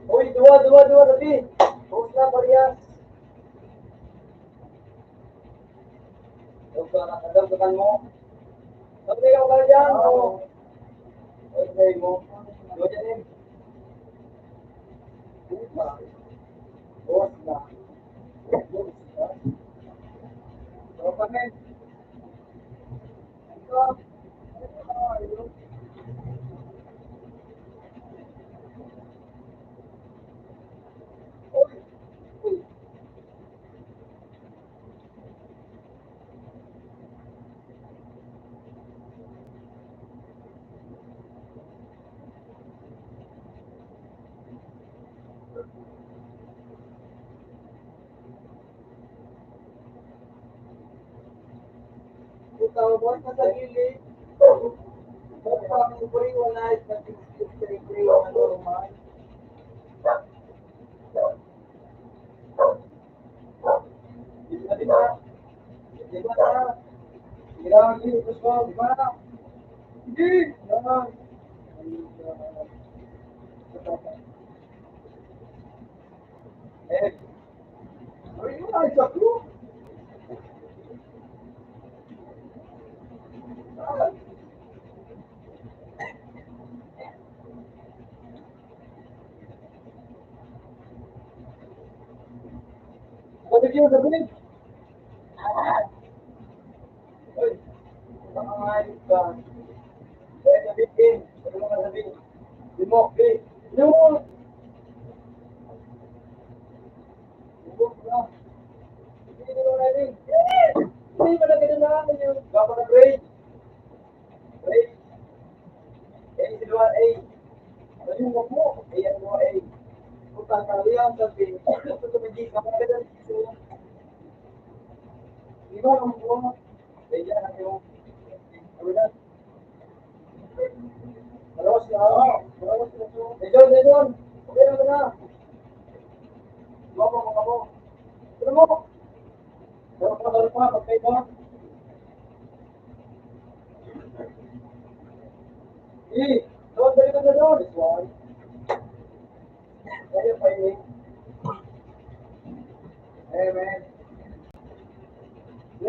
Uy, duwa, duwa, duwa, dali. Post na, parehas. Huwag ka nakadagdagan mo. Sabi ka pala dyan, o. Ay, ay, mo. Duwa dyan, eh. Duwa. Post na. Post na. Tropa, men. Utaw mo sa sarili. Pag-ibig wala sa sarili, normal. Di ba? Di ba? Kailangan din, gusto, di ba? Hindi. Yan. Eh, ano yun? Ay, sa group. What did you do? Uy, baka nga yun ka. Kaya sabihin, ano ka sabihin? Di mo, di. Di mo. Di mo, di mo. Hindi mo na rin. Hindi mo na rin. Hindi mo na rin. Wait. Eh, si Luan, eh. Ano yung wag mo? Eh, ano mo, eh. Puta, kaliyan, sabi. Ito, ito, ito, ito, ito, ito. Di ba, ang buwan? Eh, yan, ano yung, ano na? Malawas na, ah. Malawas na, ah. Eh, John, eh, John. Okay na, okay na. Ano mo, ano mo? Ano mo? Ano pa, ano pa? Magkaiba? Eh, doon, balikan na doon. Kaya pa yun. Amen.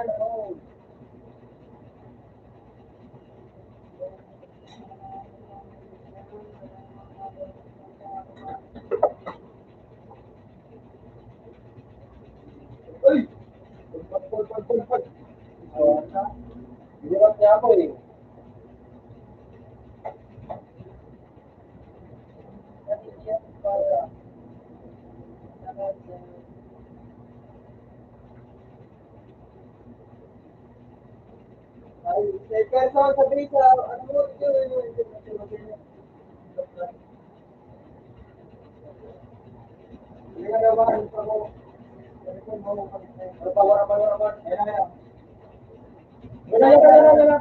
Uy! Pag, pag, pag, pag, pag. Hirap niya ako eh. Ay, may person sa base, ah, ano mo, ito, ito, ito, ito, ito. Hindi ka naman, ano mo, ano mo, ano mo, ano mo, ano mo, ano mo, ano mo, ano mo. Wala, wala, wala, wala.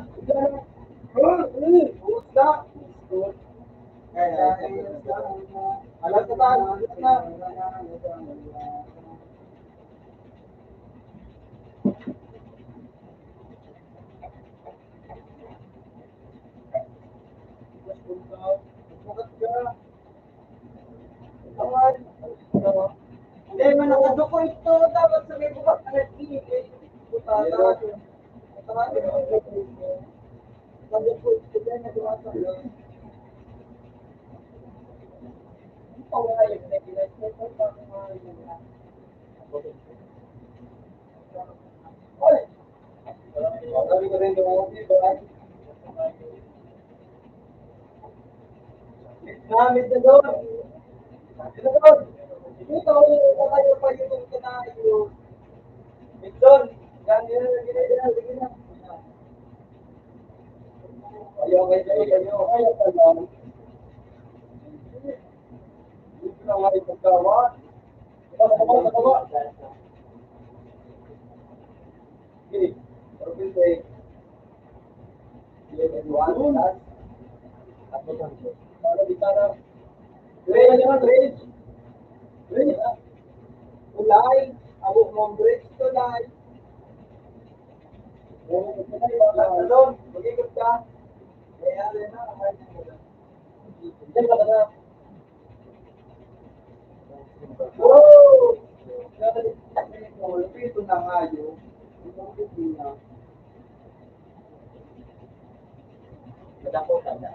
Wala, wala. Ubus na. Ayan, ayan, ayan. Alam ko ba? Alam ko ba? Hindi, man, nakaduko ito. Dapat sa may bukas na nagpili. Puta, dapat yun. Dapat yun. Nakaduko ito. Kaya nagawa sa mga yun. Ito, wala yun. Nagpili. Oy! Sabi ko rin, dumating, dumating. Gamit na doon. Gamit na doon. Ito, ito kayo pa yung kanay. Ito, yan, yan, yan, yan, yan. Ayaw, ayaw, ayaw, ayaw, ayaw. Ito na nga yung pagkawa. Ulay, abo mong bridge to life. Ulay, mag-ikot ka. Kaya rin na, ang Woo! Ito na nga yun. Ito na. Madako ka na.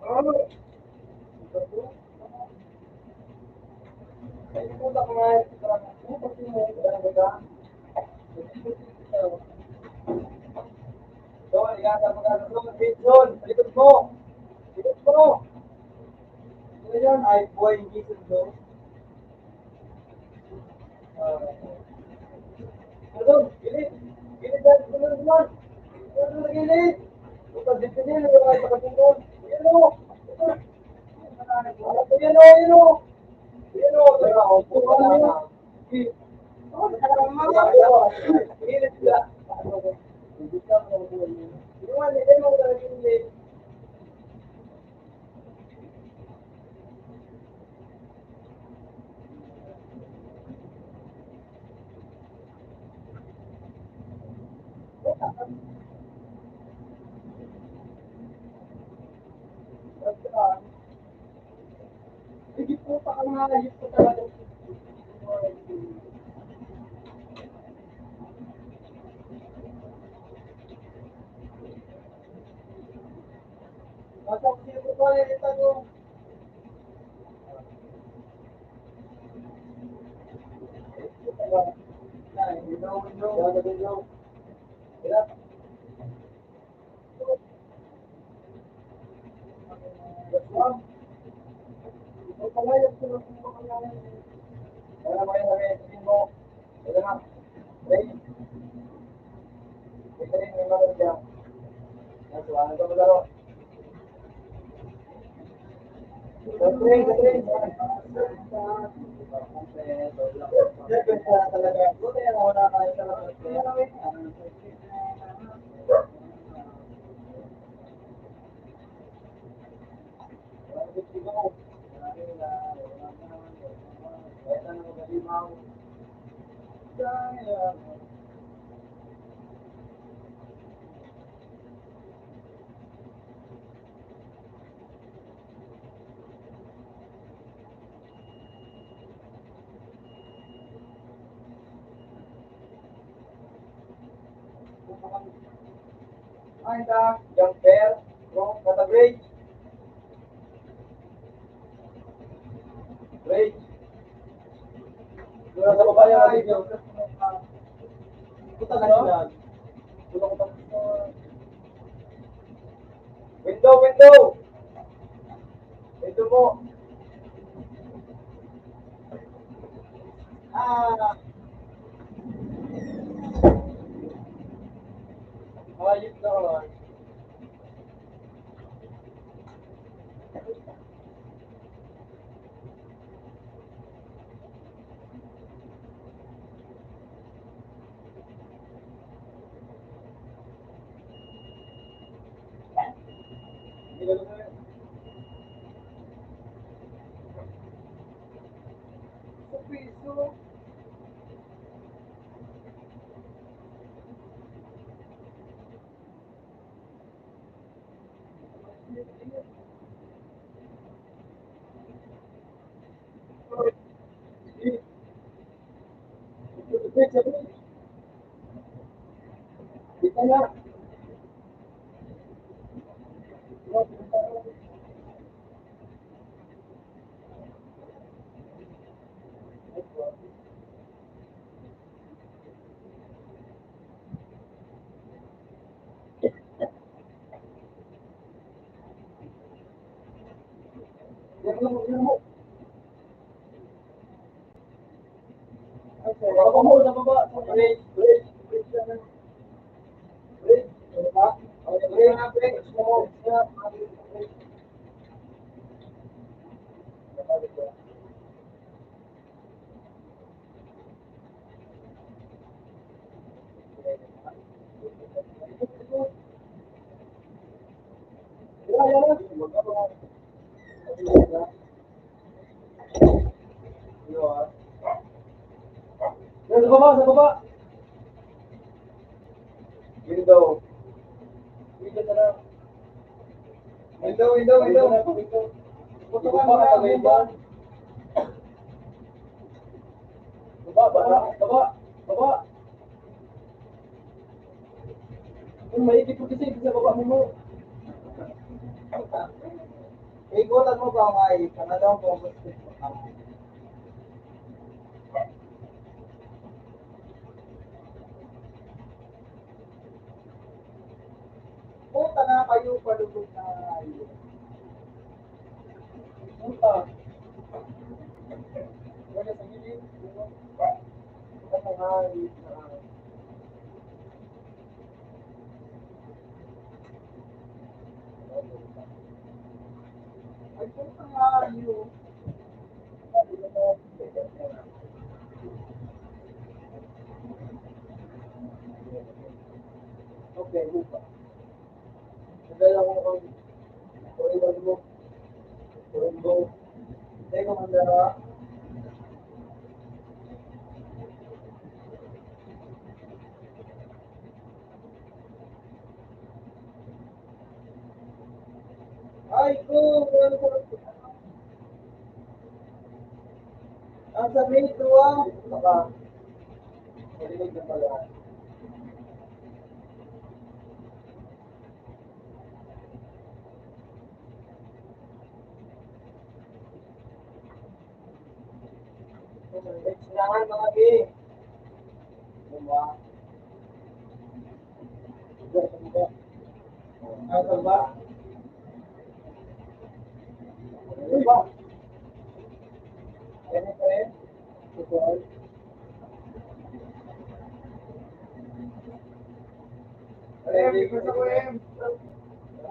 Oh! Doon, ingatan mo ka. Doon, Vision. Likod mo. Likod mo. Ano yan? Ay, buhay ni Jesus, no? Ah. Ano? Gilid. Gilid yan. Gilid yan. Gilid yan. Gilid. Gilid yan. Gilid yan. Gilid yan. Ayan o, ayan o. Ayan o, ayan o. Sige po, pakangayit ko talaga. Basta kasi ito po, eh, ito po. Ay, ito, ito. Ito. Ay, ta, jumper, bro, kata break. Break. Wala sa baba yan, natin yun. Ikutan na sila. Wala ko pa. Window, window! Window mo. Ah. Ayos na, ah. Sa baba, sa baba. Window. Window na lang. Window, window, window. Window. Putukan mo na ang window. Baba, baba, baba, baba. Kung maigit mo kasi, sa baba mo mo. Ikutan mo ba, may pangalawang boses? Puta na kayo, palubog na kayo. Puta. Wala sa gilid. Puta na kayo. Ay, puta na kayo. Okay, lupa. Nadala ko ang kuringon mo. Kuringon. Teka, mandara. Ay, ko, ano ko? Ang sabi nito, ah, baka, narinig na pala. Kailangan mga bi. Diba? Ano ba? Ano ba? Ano pa rin? Ito. Em, gusto ko, Em.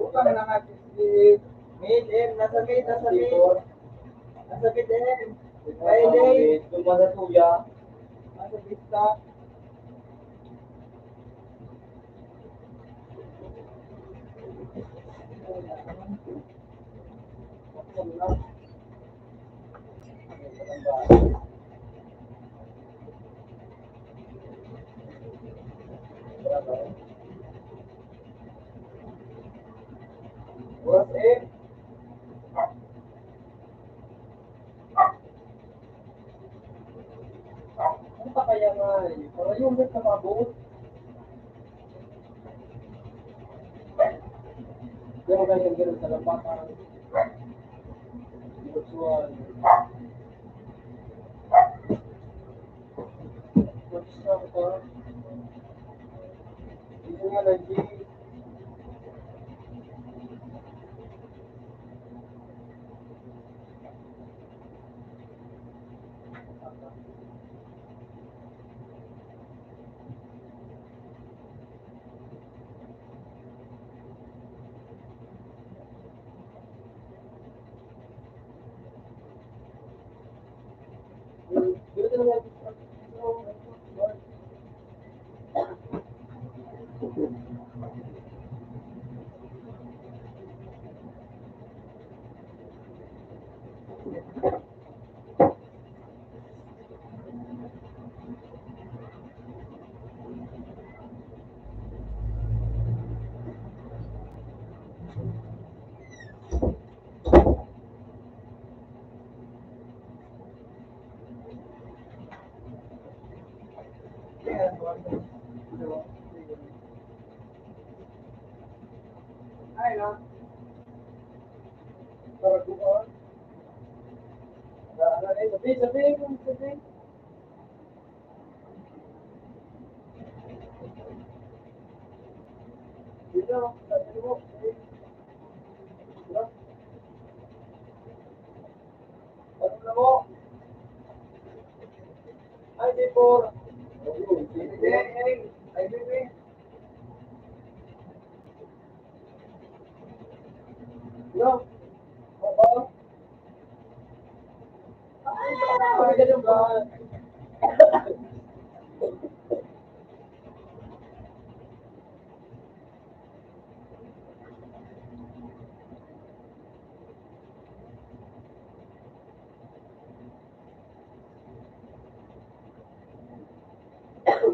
Utang na nga, si Mid, Em, nasa mid, nasa mid. Nasa mid, Em. Friday. Tumasa tuya. Nasa pista. What's it? Ano pa kaya nga eh? Para yung ulit na mabuot.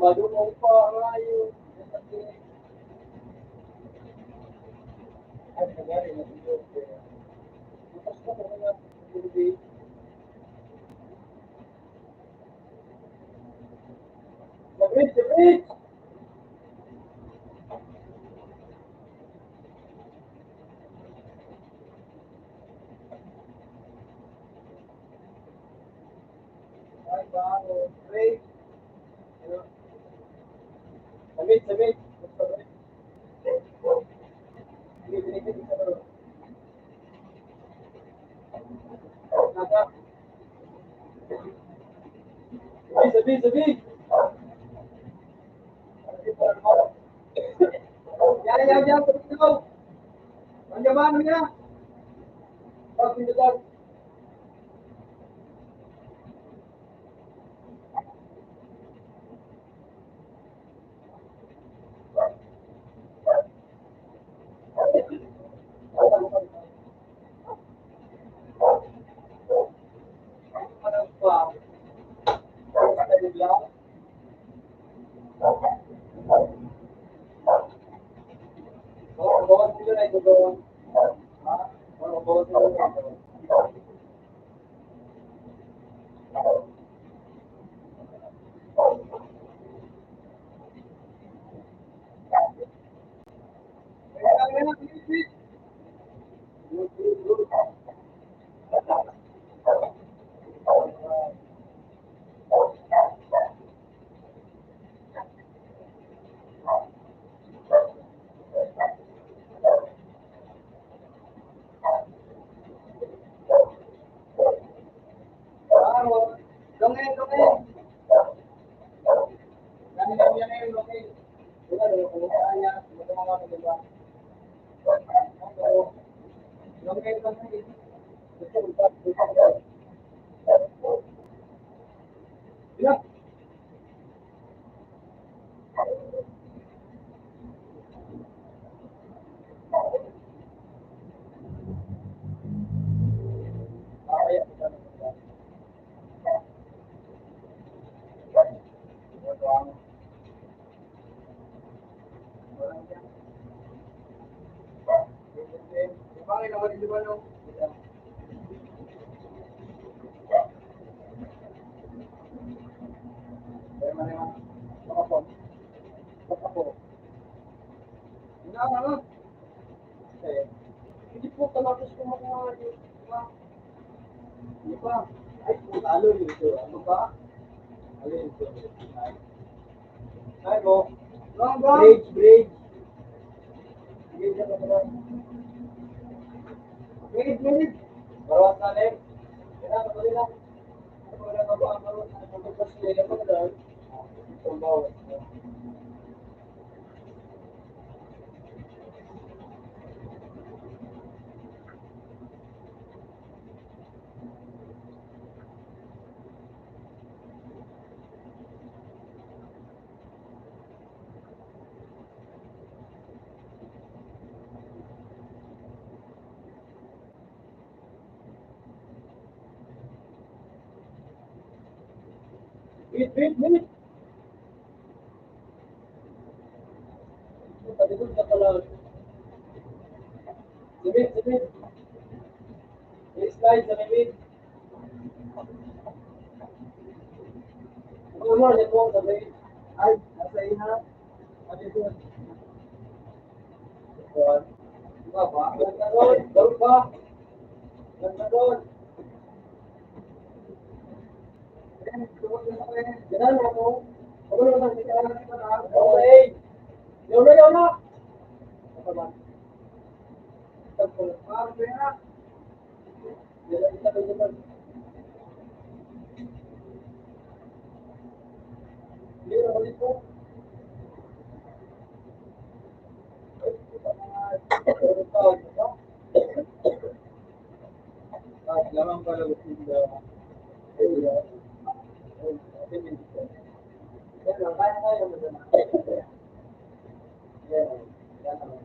Madungog pa kayo. Ay, nangyari na dito. Bukas pa ko na. Sabit, sabit! Sabi, sabi, sabi. Yan, yan, yan. Ang yaman mo na. Pag pinutol. Ano ba? Alin ito? Ay mo. Bridge, bridge. Bridge, ano ba? Bridge, bridge. Baruan na, eh. Kailangan ko nila. Ano ba na ba ang baruan na nagpapasya? Ano ba na? Ang bawat. Wait, wait, wait. Patikod na pala. Sibit, sibit. I-slide sa sibit. Ano mo, ano mo, sabi? Ay, nasa ina. Ano yun? Diba? Diba ba? Ganda doon. Ganun ba? Ganda doon. Ganun ako. Ano naman ang kailangan ko na? Okay. Yun na, yun na. Ano ba? Ito po. Parang kaya.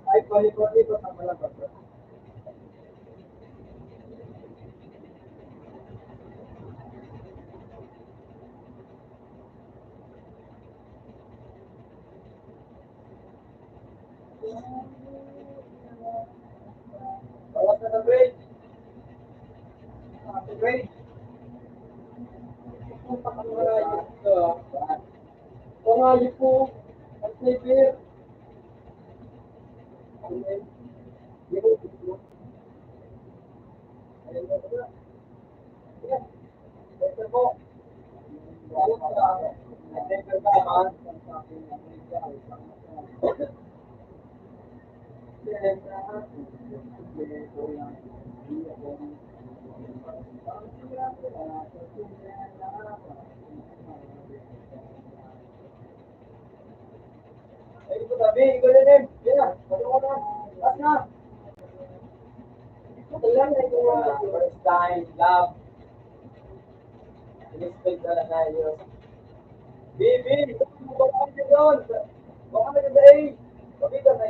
Ay, palikot-likot ang malabas. Bawat na break. Break. Pangayo po. Ang flavor. Ang Ay, ito tabi, ikaw na, Ned. Yan na, patulungan na. Taas na. Ito lang na ito na. First time, love. Respect na lang tayo. Baby, baka ka doon. Baka ka doon. Pakita na.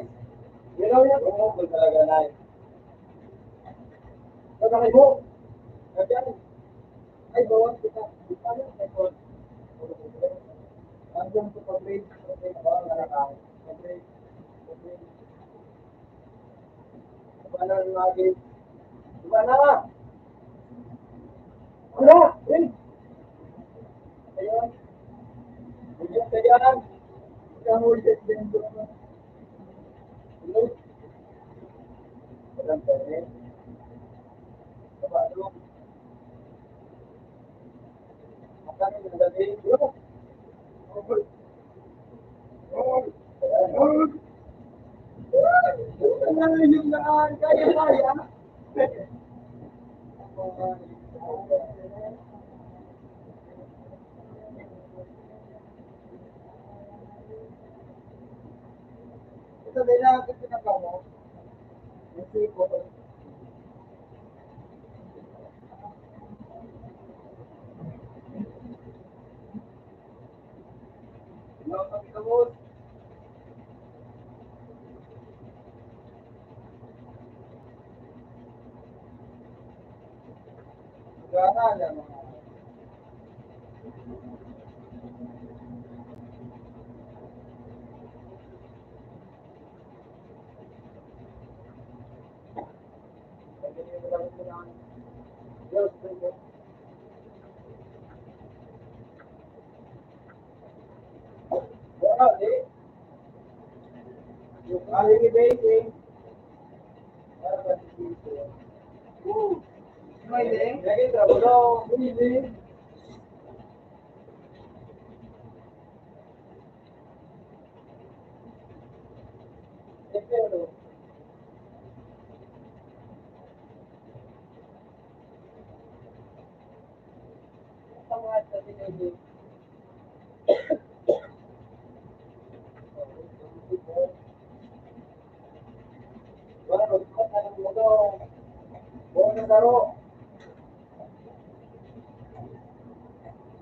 Yan lang yan. Oo, talaga na. Baka kayo. Ganyan. Ay, bawat kita. Paano ang record? Hanggang sa pag-rate, pag-rate, pag-rate. Iba na ang lagi. Iba na! Ano? Eh! Ayan. Ayan, ayan. Ikaw mo ulit din doon. Ano? Walang pwede. Kapatid. Ito, kailangan ko pinapamo. Yung tipo.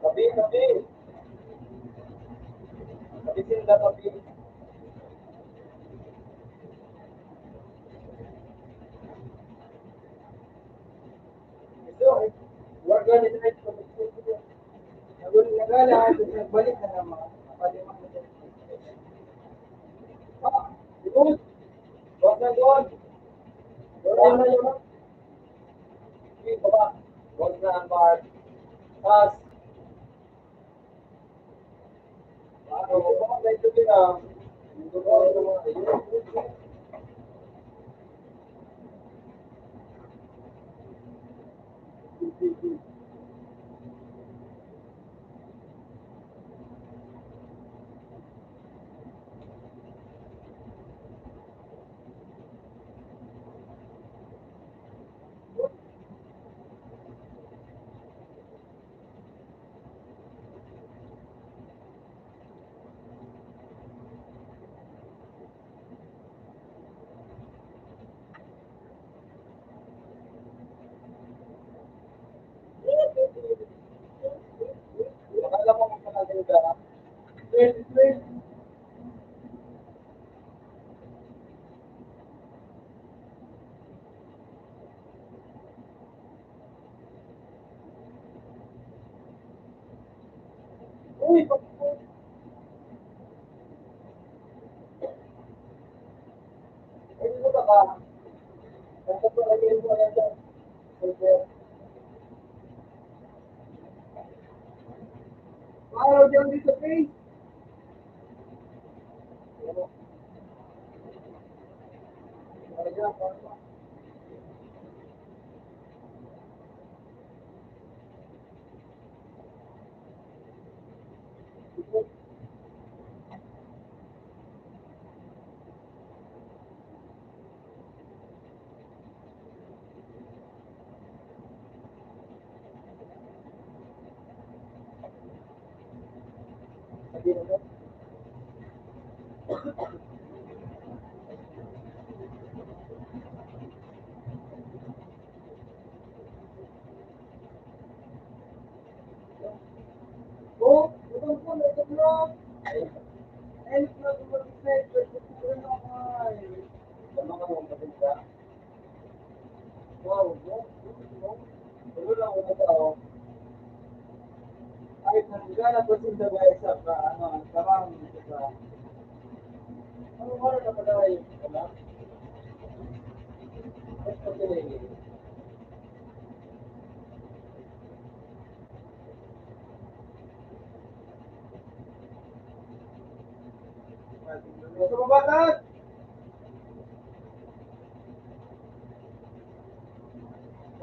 Kape, kape. Kape sila, kape. Ito, eh, work na nila ito. Nagul-, nagala, nagbalik na naman. Ah, good. Work na doon. Work na yun. Sige, baba. Huwag na ang bar. Taas. Ano, baka may tubig, ah. Uy, Araw dyan dito, please. Wow, no? No? Ano lang ang tao? Ay, naghanap ko sa bagay sa pa, ano, ang tamang sa pa. Ano, ano na pala yun? Ano? Mas pagkain. Sa mga bata!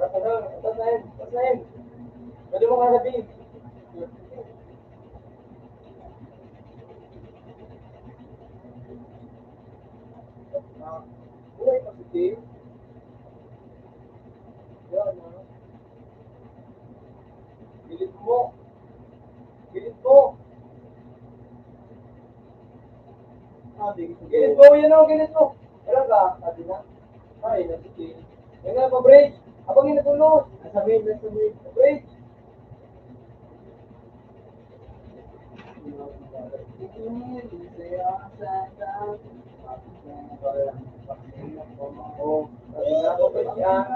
Taas na, taas na yan, taas na yan. Pwede mo nga sabihin. Ah, buhay pa si Tim. Yan, ah. Gilid mo. Gilid mo. Ah, di ko Gilid mo, yan o, gilid mo. Wala ka, sabi na. Ay, nasipin. Yan nga, pa-bridge. Abang yun, natulo. Nasa mid, nasa mid. Pa-bridge. Oh, sabi na ako, pa-bridge, ah.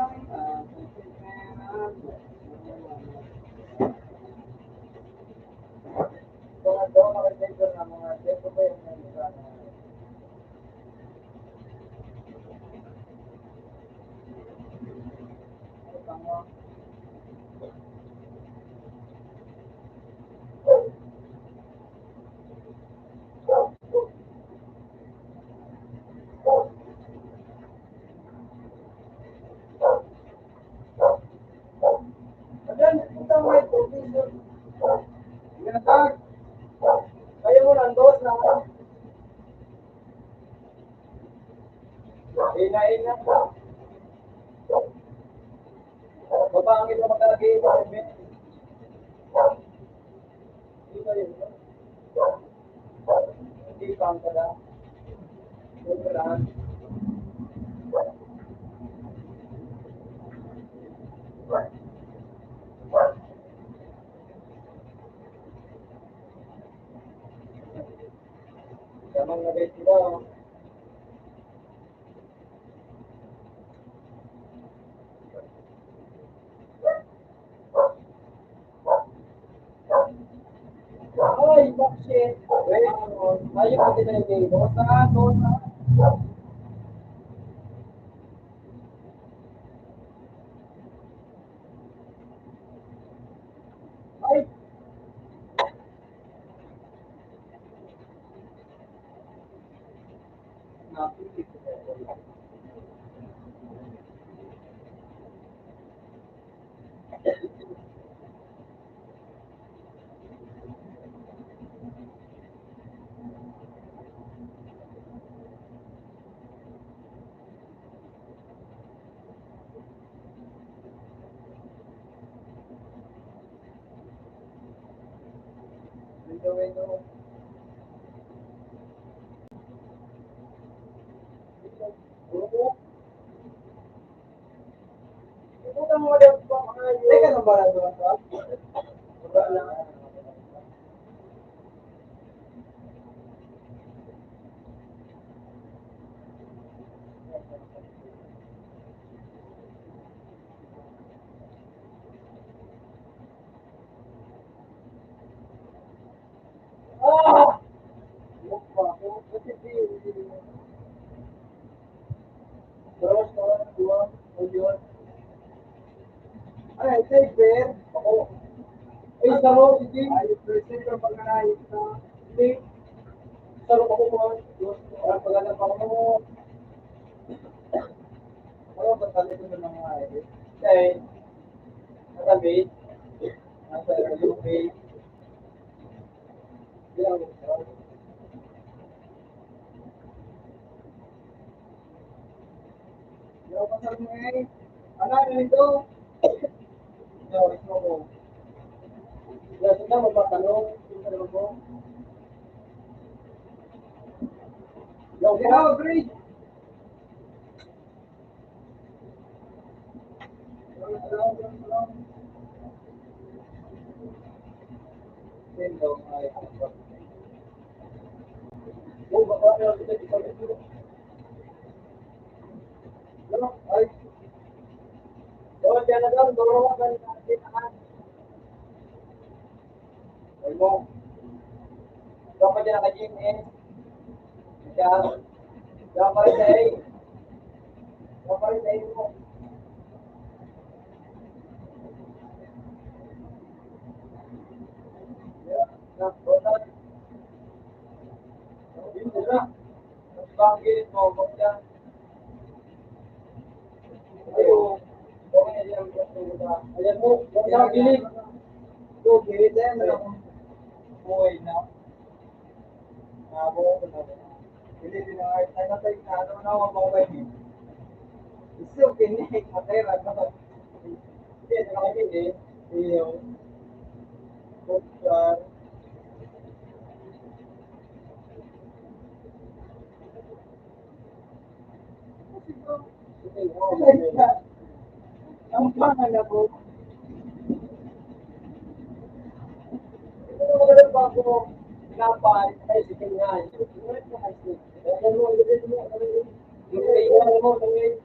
Ito nga daw, makikita na mga, ito ba yung mga Ayan, puta, may provision. Yan, tag. Kaya mo lang, dos na. Kain na. Baba ang iba makalagay. Di ba yun? Hindi pa ang pala. Sobra. Tamang na rin sila, oh. Ay, bakit? Ayun, pati na yung neighbor. Sa ato, sa Ay! Teka lang, ba? Ah! Ay, ay, sir. Ako. Ay, saro, sige. Ay, present ang pagkanayon sa hindi. Saro ako, mga. Ang pagkanayon pa ako. Ano ba talaga ng mga, eh? Ay, natabi. Nasa U P. Yo, bro, agree. Ay, mo. Ikaw pa dyan, naka-G M S. Ikaw. Ikaw pa rin, eh. Ikaw pa rin, eh, mo. Yeah. Ikaw pa rin. Ikaw pa rin, eh, mo. Ayan mo, kung nabilib. So, ganito yan, ano, buhay na. Nabo, nabo. Hindi, hindi na, ay, ay, natay na, ano, na, mababay. Gusto, kinig, matay, raga. Hindi, hindi, hindi. Iyo. Doktor. Ang pangalabot. Ito na magandang bago. Pinapay, ay, sige nga. Yung kaiwan mo, yung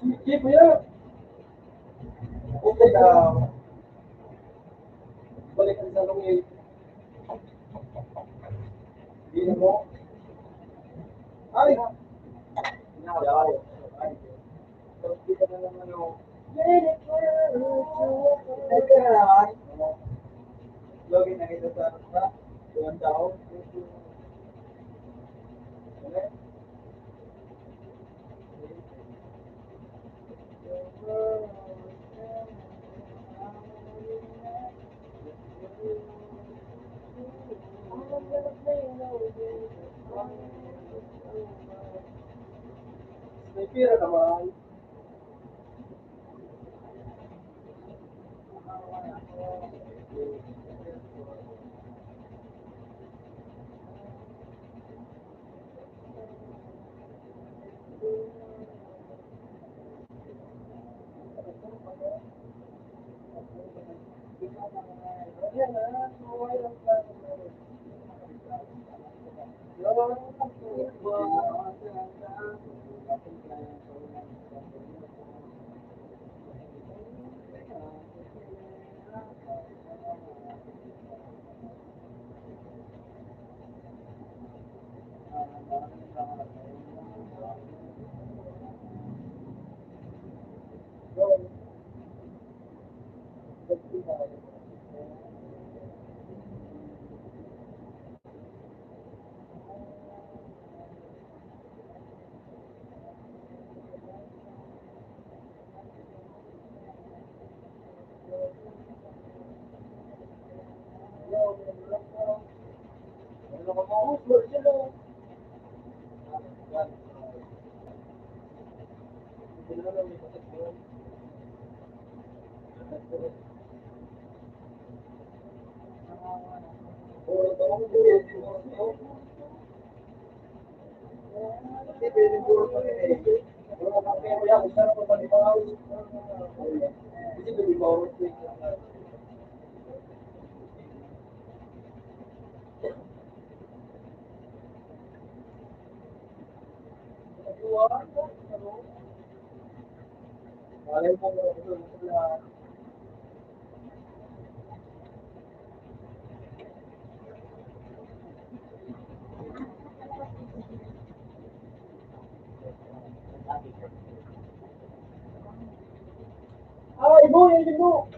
Hindi po yan. Okay, ah, balik ang salong eh. Hindi na mo. Ay! Ay! Ay! Hindi ka na naman, oh. Login na kita sa, sa, sa, sa, May pira naman. Ay, boy, ay, boy.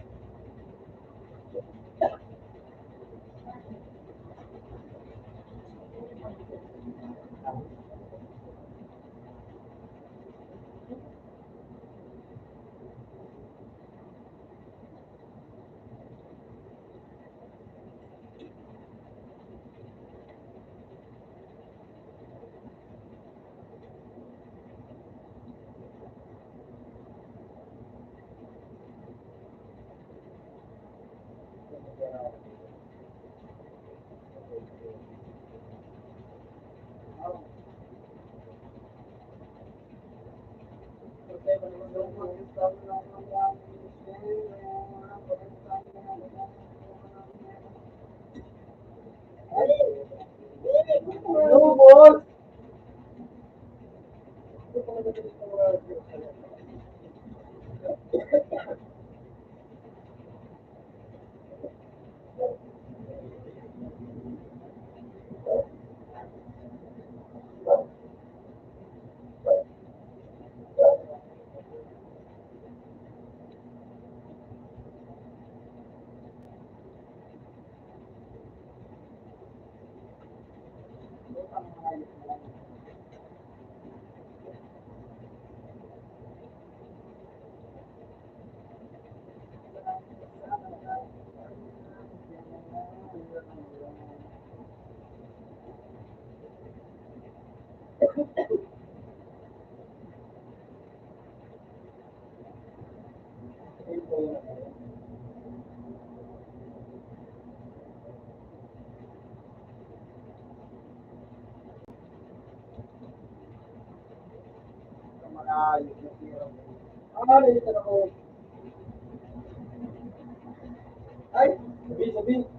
Ay, sabi, sabi.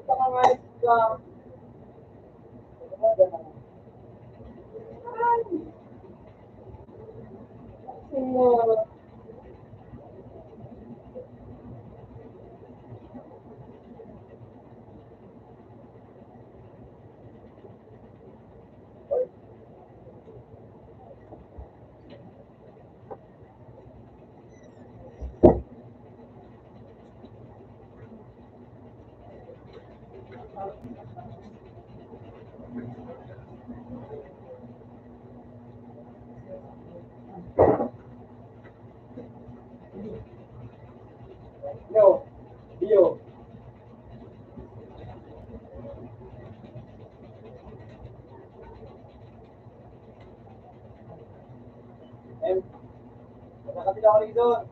Pangangalit ka. Yo, yo. Em, nakakapit ako lagi doon.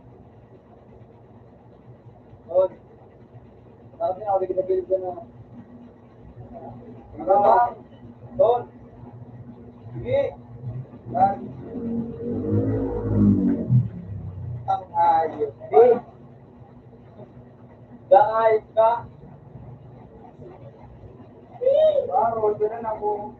Doon. Nakakapit ako lagi, nagilid ka na. Doon. Sige. Doon. Ang ayos. Sige. Dangay ka. Baro, ganun ako.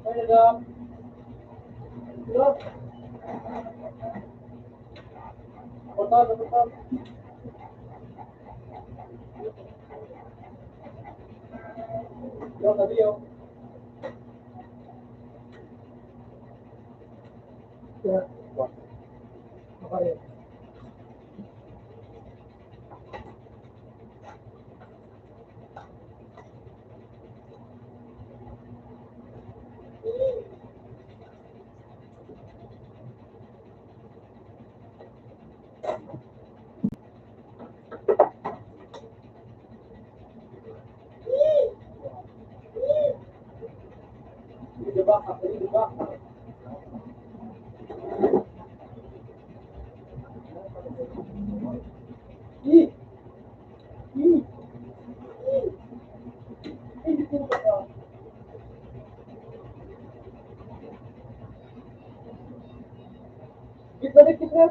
Ano daw? Hello? Ako to, ako to. Yo, sabi yo. Gitna na, gitna.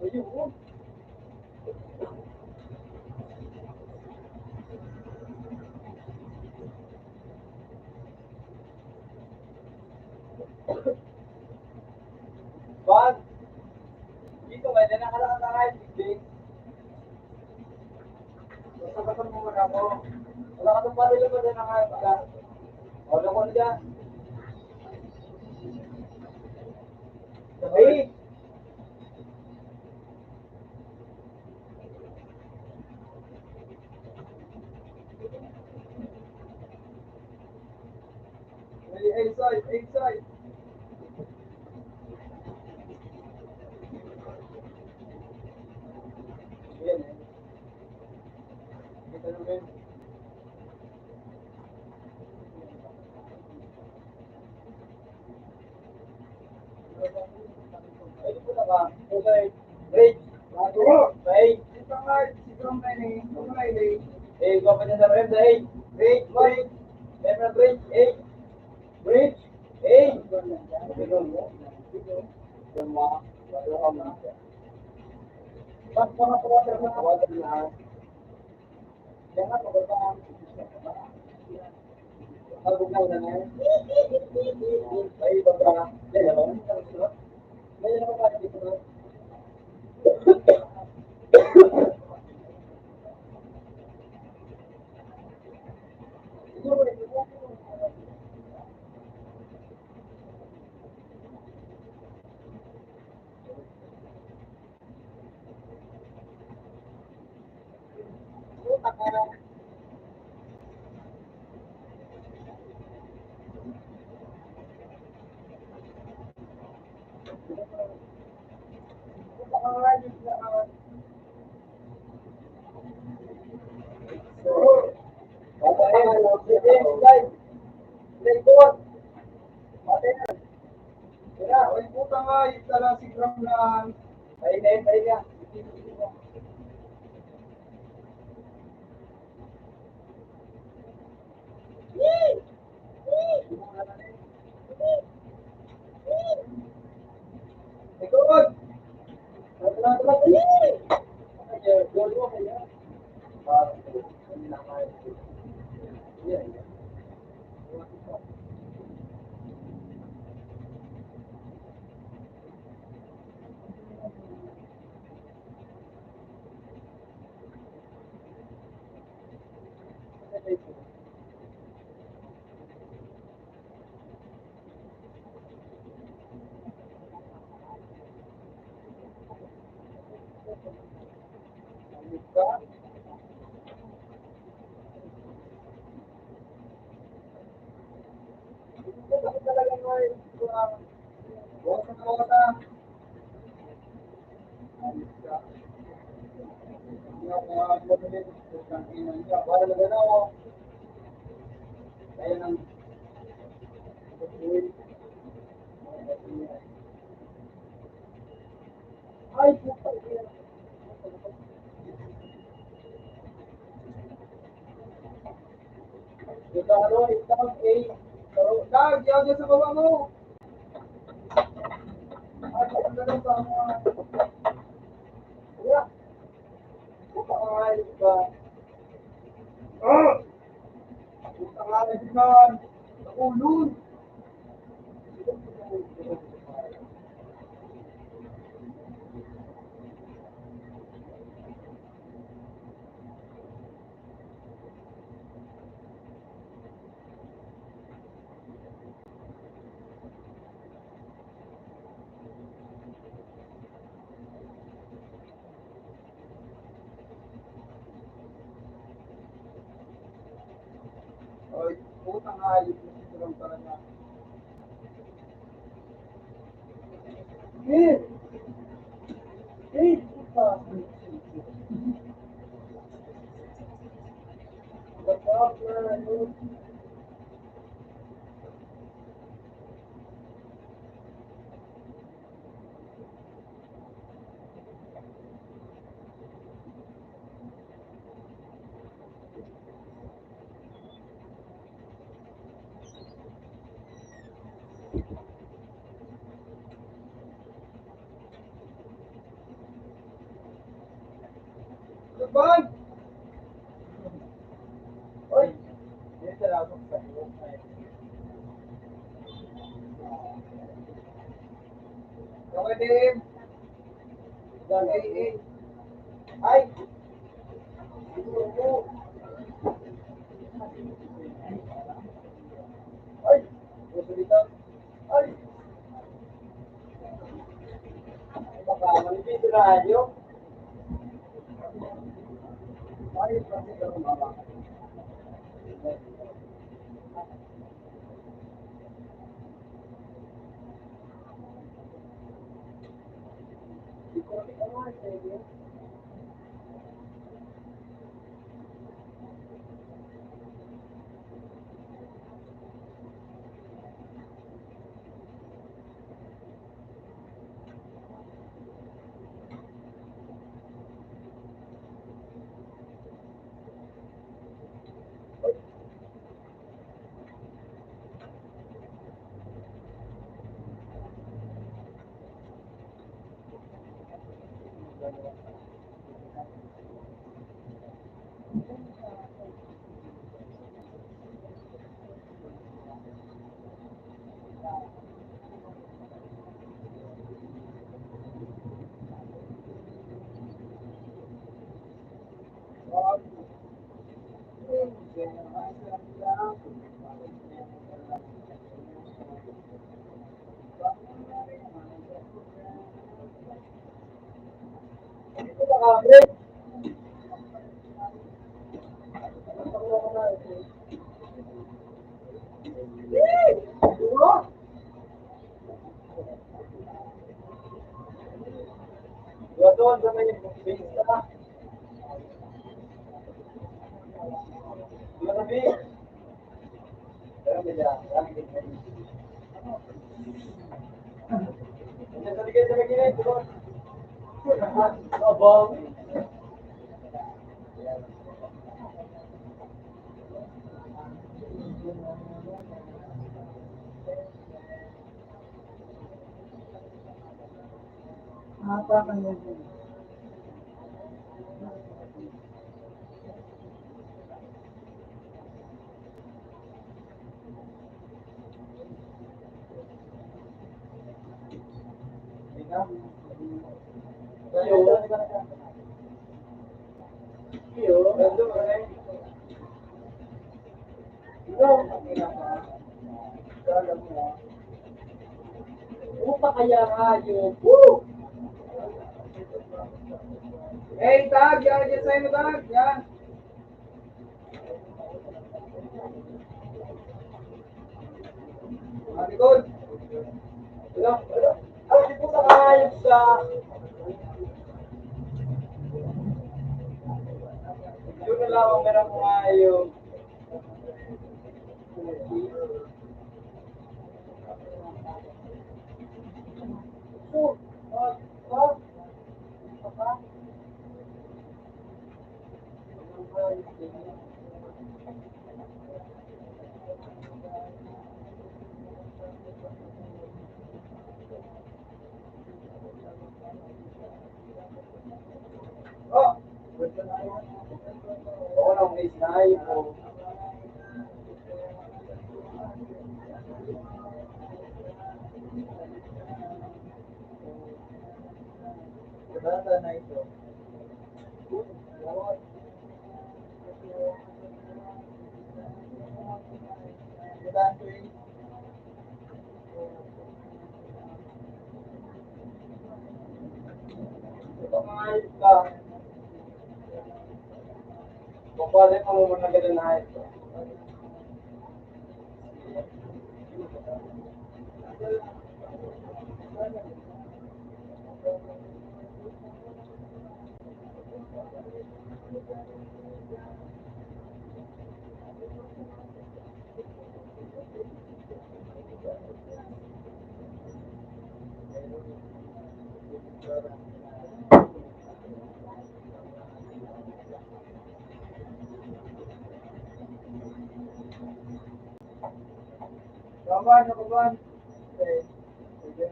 Ayun, oh. Juan, dito, may dala ka lang tayo, sige. Basta ka pang mga mo. Wala ka pang pala ba din ang kaya pagka? Wala ko na dyan. Sabi. Ay, ay, side, ay, side. Ayan, eh. Kita nyo rin. Ay, ito na ba? Okay. Break. Bago. Break. Ito nga, si Tom na yun eh. Ito nga yun eh. Eh, ikaw pa niya sa rem, dahil. Break, break. Meron na break. Eh. Break. Eh. Ito mo. Ito mo. Ito mo. Pag mga water na, water na. Ay, ay, ay, ay. Likod! Ay, puta, ina. Ikaw, ano, ikaw, eh. Pero, Dag, yaw dyan sa baba mo. Ay, ano na lang sa mga, wala. Puta, mga, ano ba? Ah! Puta, nga, ano ba? Nakulong. Oy, putang hayop na si Tulong talaga. Eh! Eh, puta! What's up, man? Lubang! Oy! Dito lang ako sa iyo. Kapatid! Ay! Ay! Gusto dito? Ay! Baka manipis na radyo. Ay, pati ka mama. Doon sa may pista. Doon sa may Hapakan mo din. Upa kaya kayo. Woo! Hey, tag, yan, yan, sa'yo, tag, yan. Malikod. Wala, wala. Ay, puta, ayos ka. Yun na lang ang meron ko ngayon. Bata na ito. Kumpare mo muna ganun na ito. Kawan, kawan. Eh, sige.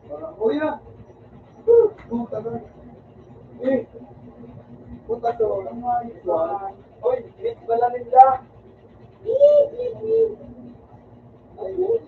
Parang, oh, yeah. Puta ka. Eh, puta to. Oy, wait pala nila. Ayun.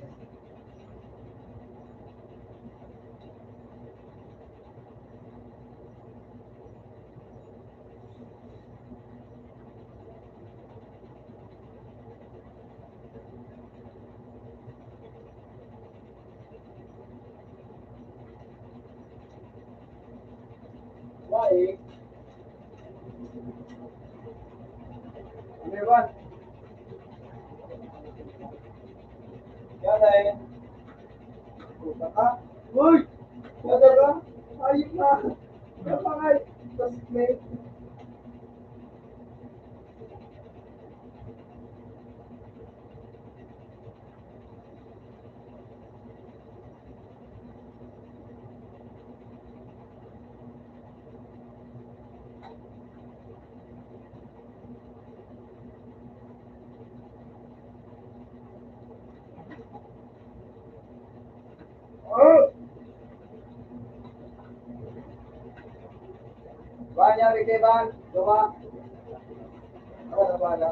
Why? Ano ba? Yan ay. Puta ka. Uy! Puta ka? Ayun na. Yan pa nga. Tapos may Ban, yari kay Ban. Duwa. Ano na ba na?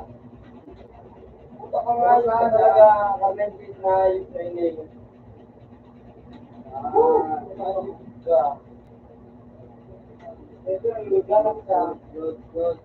Puta ka nga, Ban, talaga, comment na yung training. Ah, ayun ka. Ito yung lugar sa good, good.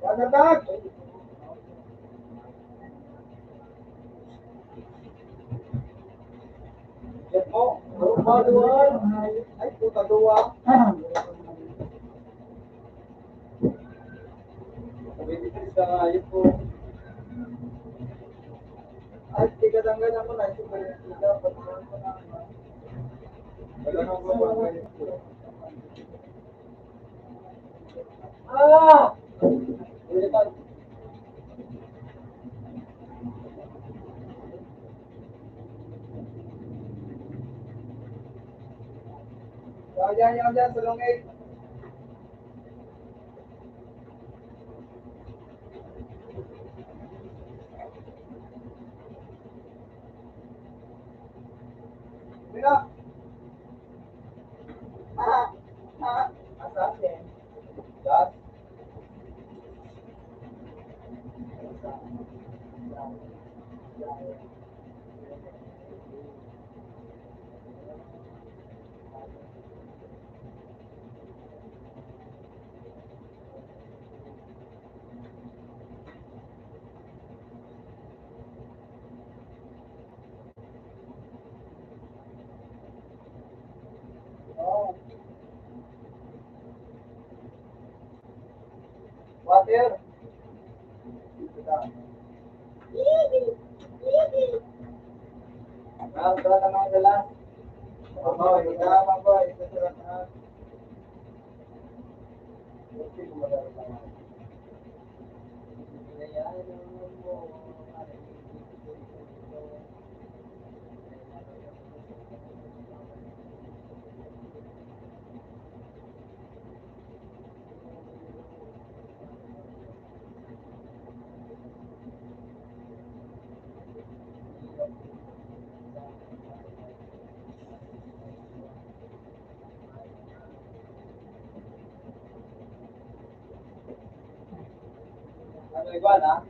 Panatak! Yan po. Ay, puta, duwa. Sabi ni Chris na nga, yun po. Ay, tigatanggal ako na, ito ba yung dapat? Wala nang mababa yun po. Ah! Ulitan. Yan, yan, yan, sa lungig. Mira. Ah, ah, asahin. Gas. Water. Ito na. Ito na, mga dala. Ito na, mga boy. Ito na. Ano, iba na?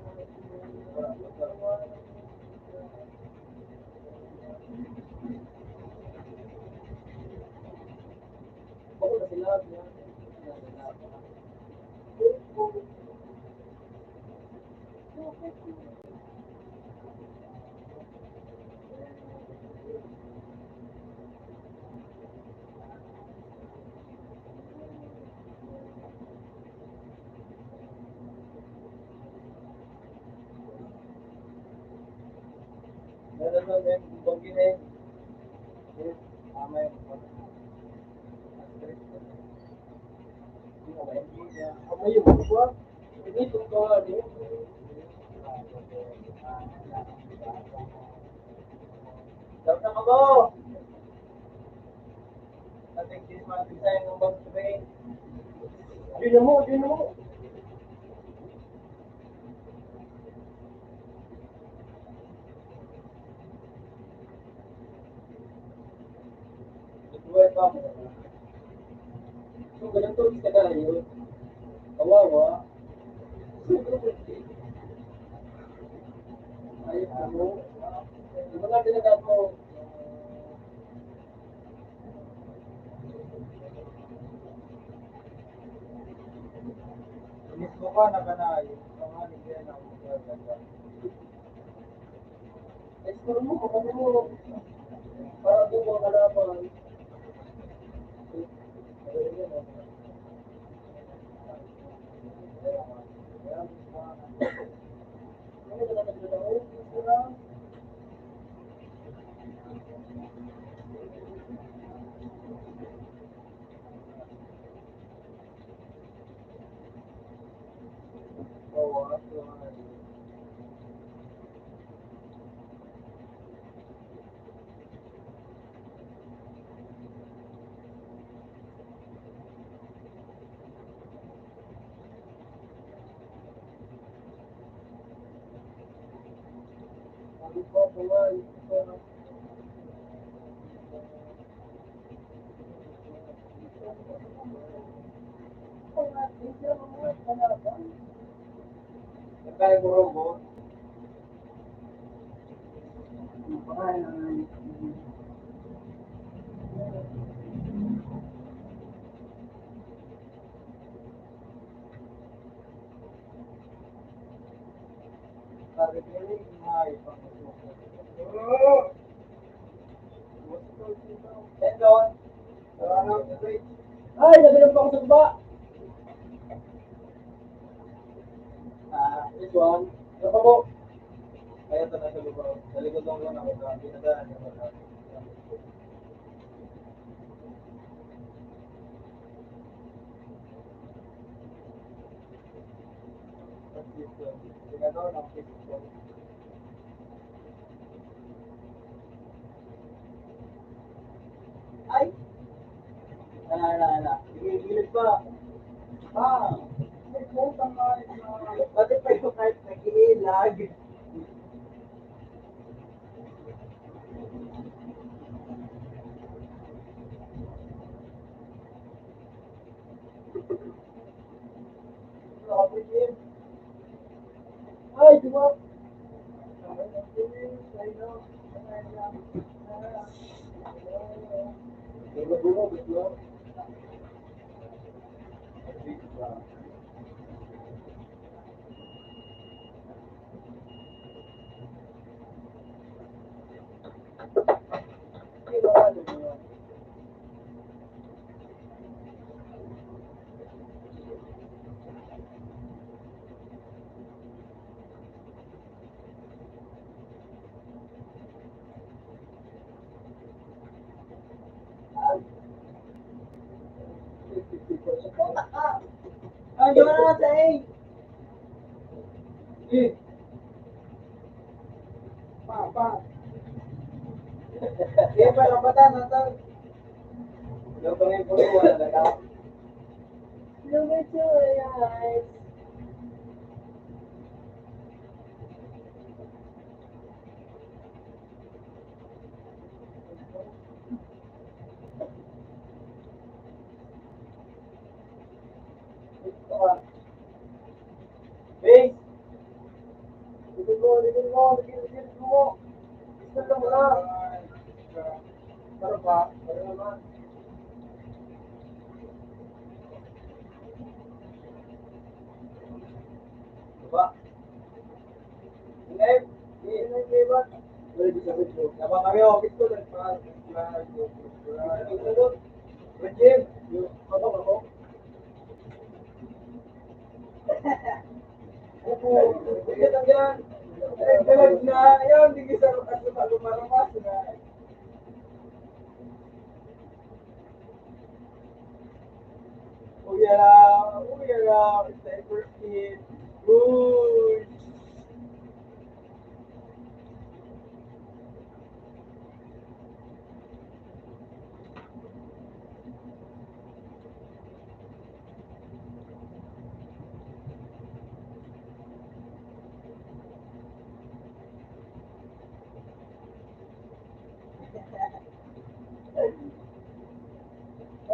Dapat na mag-o! Ating Christmas design ng bag train. Yun na mo, yun na mo. Buhay pa mo. So, ganun to, isa na yun. Kawawa. Ayos na mo. Yung mga pinagkapo, Mismo ka na ka na, yung pangalan yan ang magagawa. Explore mo, kung ano mo, para di mo kalaban. Ay, nabilang pa ako sa baba. Ah, this one. Ano pa po? Kaya ito na sa likod. Sa likod lang muna ako sa pinagdaanan. Ay! Ano Nagigilid pa. Ah, may putang na. Pati pa yung kahit nag-iilag. Ay, di ba? Ang gano'n na sa eh. Eh. Pa, pa. Eh, parang bata na to. Yung pangin po yung wala na. Look into your eyes. Base. Likod mo, likod mo, likod, likod mo. Gusto ka mo na. Para pa, para naman. Diba? Hindi. Hindi, hindi, hindi ba? Pwede sa video. Tama kami, oh. Gusto lang pa. Jim, yung, ano, ano? Yan, yan. Ay, galag na. Yan, di kita lumalabas na. Uyara, uyara, it's time for it. Uy.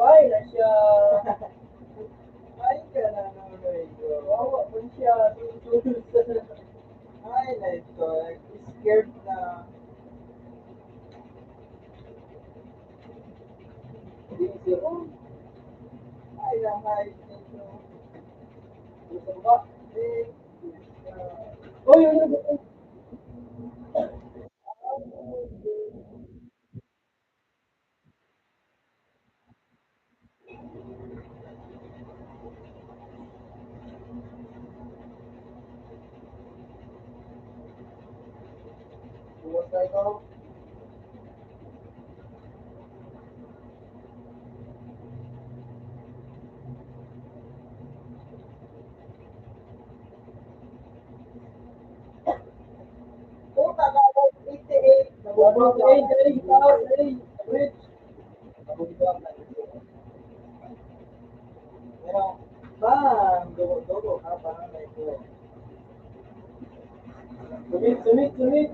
Ay, na siya. Ay, ka na naman, ay, wawa po siya. Ay, na ito. Scared na. Hindi siya. Ay, na, ay, ito. Gusto ko ba? Eh, oh, yun, yun, yun. Kumusta ikaw? Puta, eighty-eight. Nabubulong ka. Eight, eight, eight, eight. Pero, bang, dugo-dugo ka, bang, may buhay. Sumit, sumit, sumit.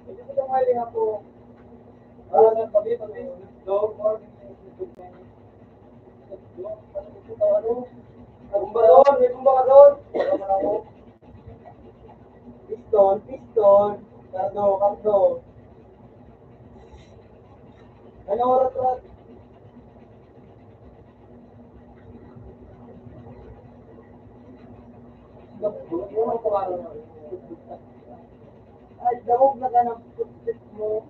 Pwede ko itong mali nga po. Ah, nagpabi, pabi. Dog, morning. Ano? May bomba doon, may bomba ka doon. Piston, piston. Kardo, kardo. Ano oras, Rat? Ay, dahog na ka ng footstep mo.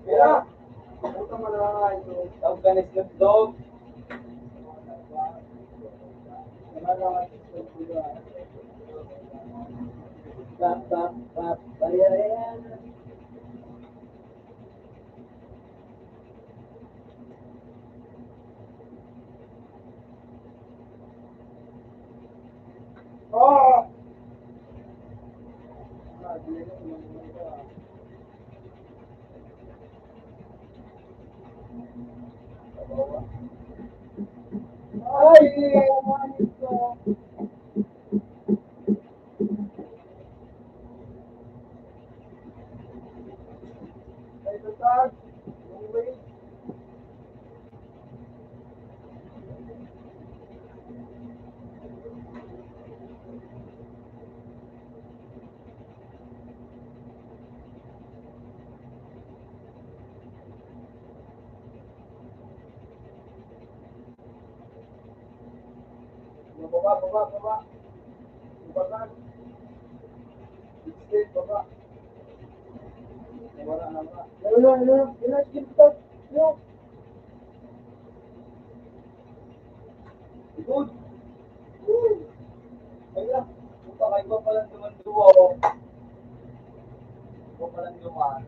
Kaya, puta mo na nga ito. Tawag ka ni Snoop Dogg. Tap, tap, tap. Ay, ay, ay, ay. Oh! Baba, baba, baba. Baba na. Straight, baba. Wala na ba? Wala, wala, wala, wala. Good. Good. Ayun na. Iba, iba palang duman-duwa, oh. Iba palang duman.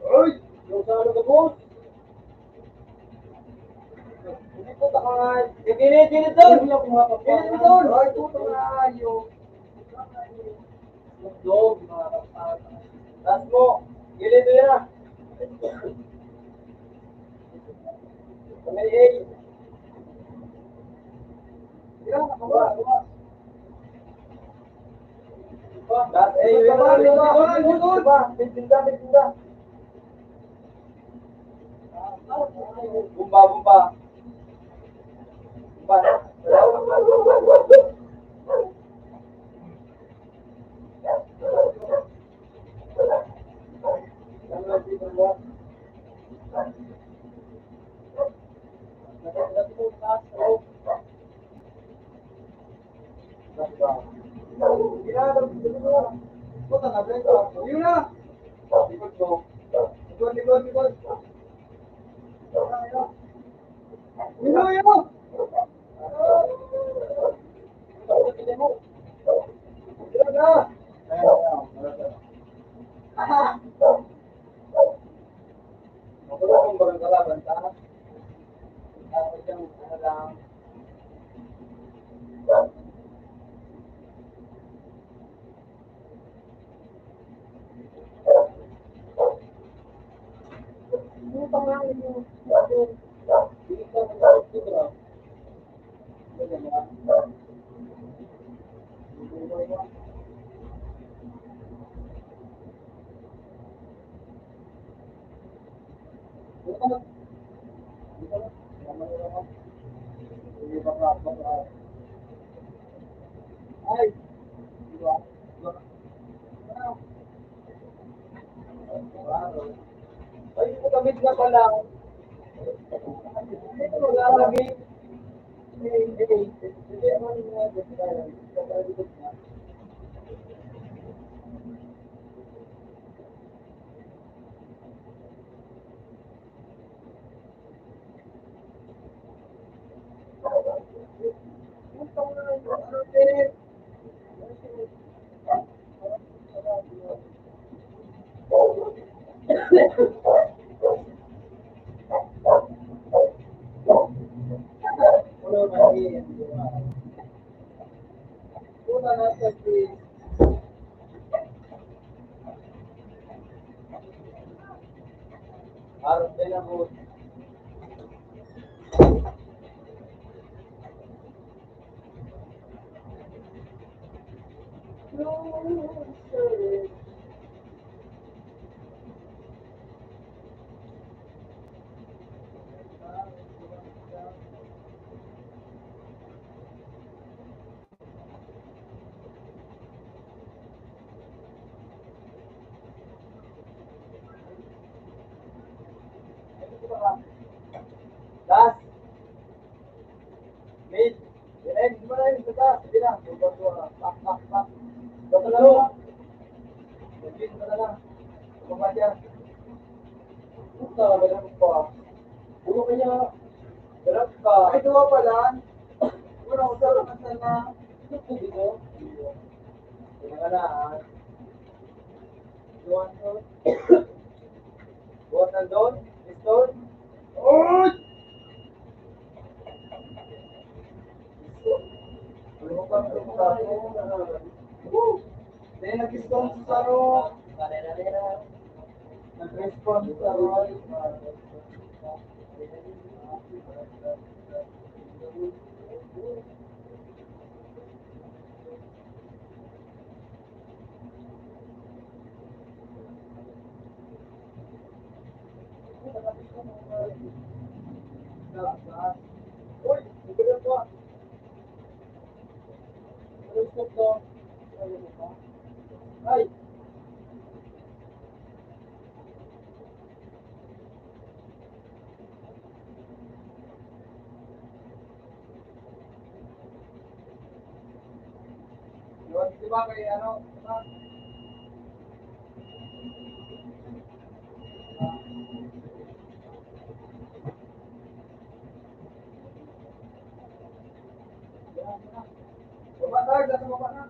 Uy! Yung sa ano ka po? Hindi po takay. Gilid, gilid doon. Gilid doon. Ay, puto na ayo. Doon, mga kapatid. Taas mo. Gilid doon na. May A. Yan, nakawala, wala. Taas A, yun, yun, yun, yun, yun, yun. May tinda, may tinda. Bumba, bumba. Bumba. Yun na! Likod mo. Likod, likod, likod. Yun na, yun na! Yun na! Makulong ang barang kalaban, ta? Dapat siyang, ano lang, Ano pa nga yun? Ay, di ba? Ay, kamit na pala. Ito, wala lagi. Hindi, hindi. Hindi naman yung mga Harap din ako. Last. Mid. Yan, di ba na yun? Ito na. Sige na. Pak, pak, pak. Ito na lang. Sige, ito na lang. Ito pa siya. Puta, wala ko pa. Puro kanya. Sarap ka. Ay, duwa pa lang. Wala ko sa naman sana. Ito po dito. Wala ka na, ah. Duwa to. Buhat na doon. Pistol. Uy! Ano pa ang pistol? Woo! Then, nag-respond sa ano? Nag-respond sa ano? Ay! Yun, di ba, kay ano, baba na, nasa baba na.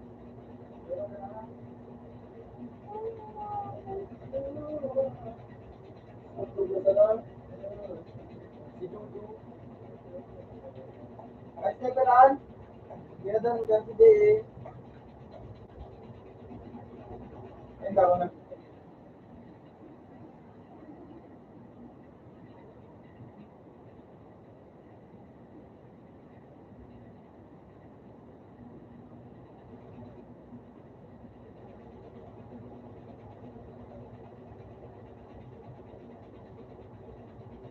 Ay, siya ka daan. Kaya daan ka, sige. Ay, tama na.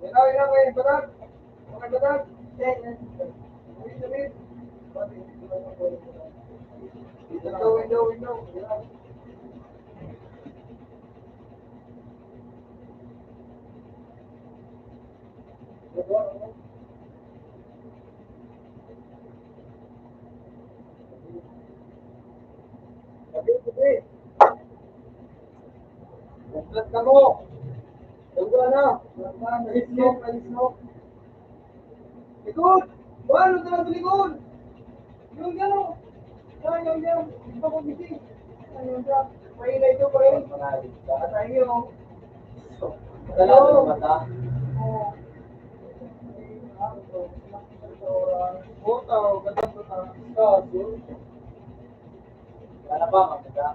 Ikaw, ikaw, may batag. May batag. Yan, yan. Sabi, sabi. Window, window, window. Umplat kamo. Dagwa na. Alis mo, alis mo. Likod! Walo na lang sa likod! Yung gano! Yan, yan, yan! Hindi pa magising. Ayun siya. Maingay ito, pre. Patay yun. Dala ng mata. Oo. Puta, oh, ganda pa tayo. Kaso, wala pa, maganda.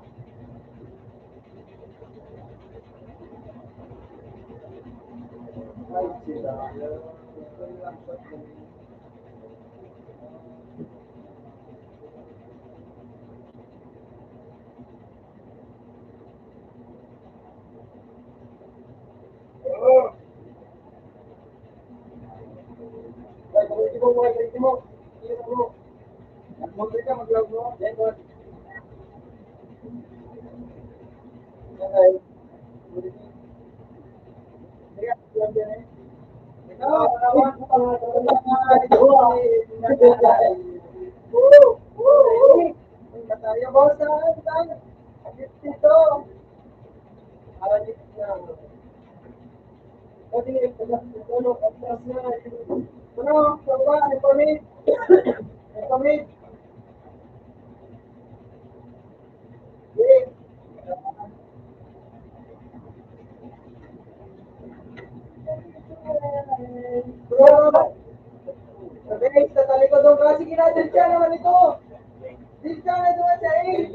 Bro, sabi, sa talikod ng klase, ginadil siya naman ito. Dil siya na ito, siya eh.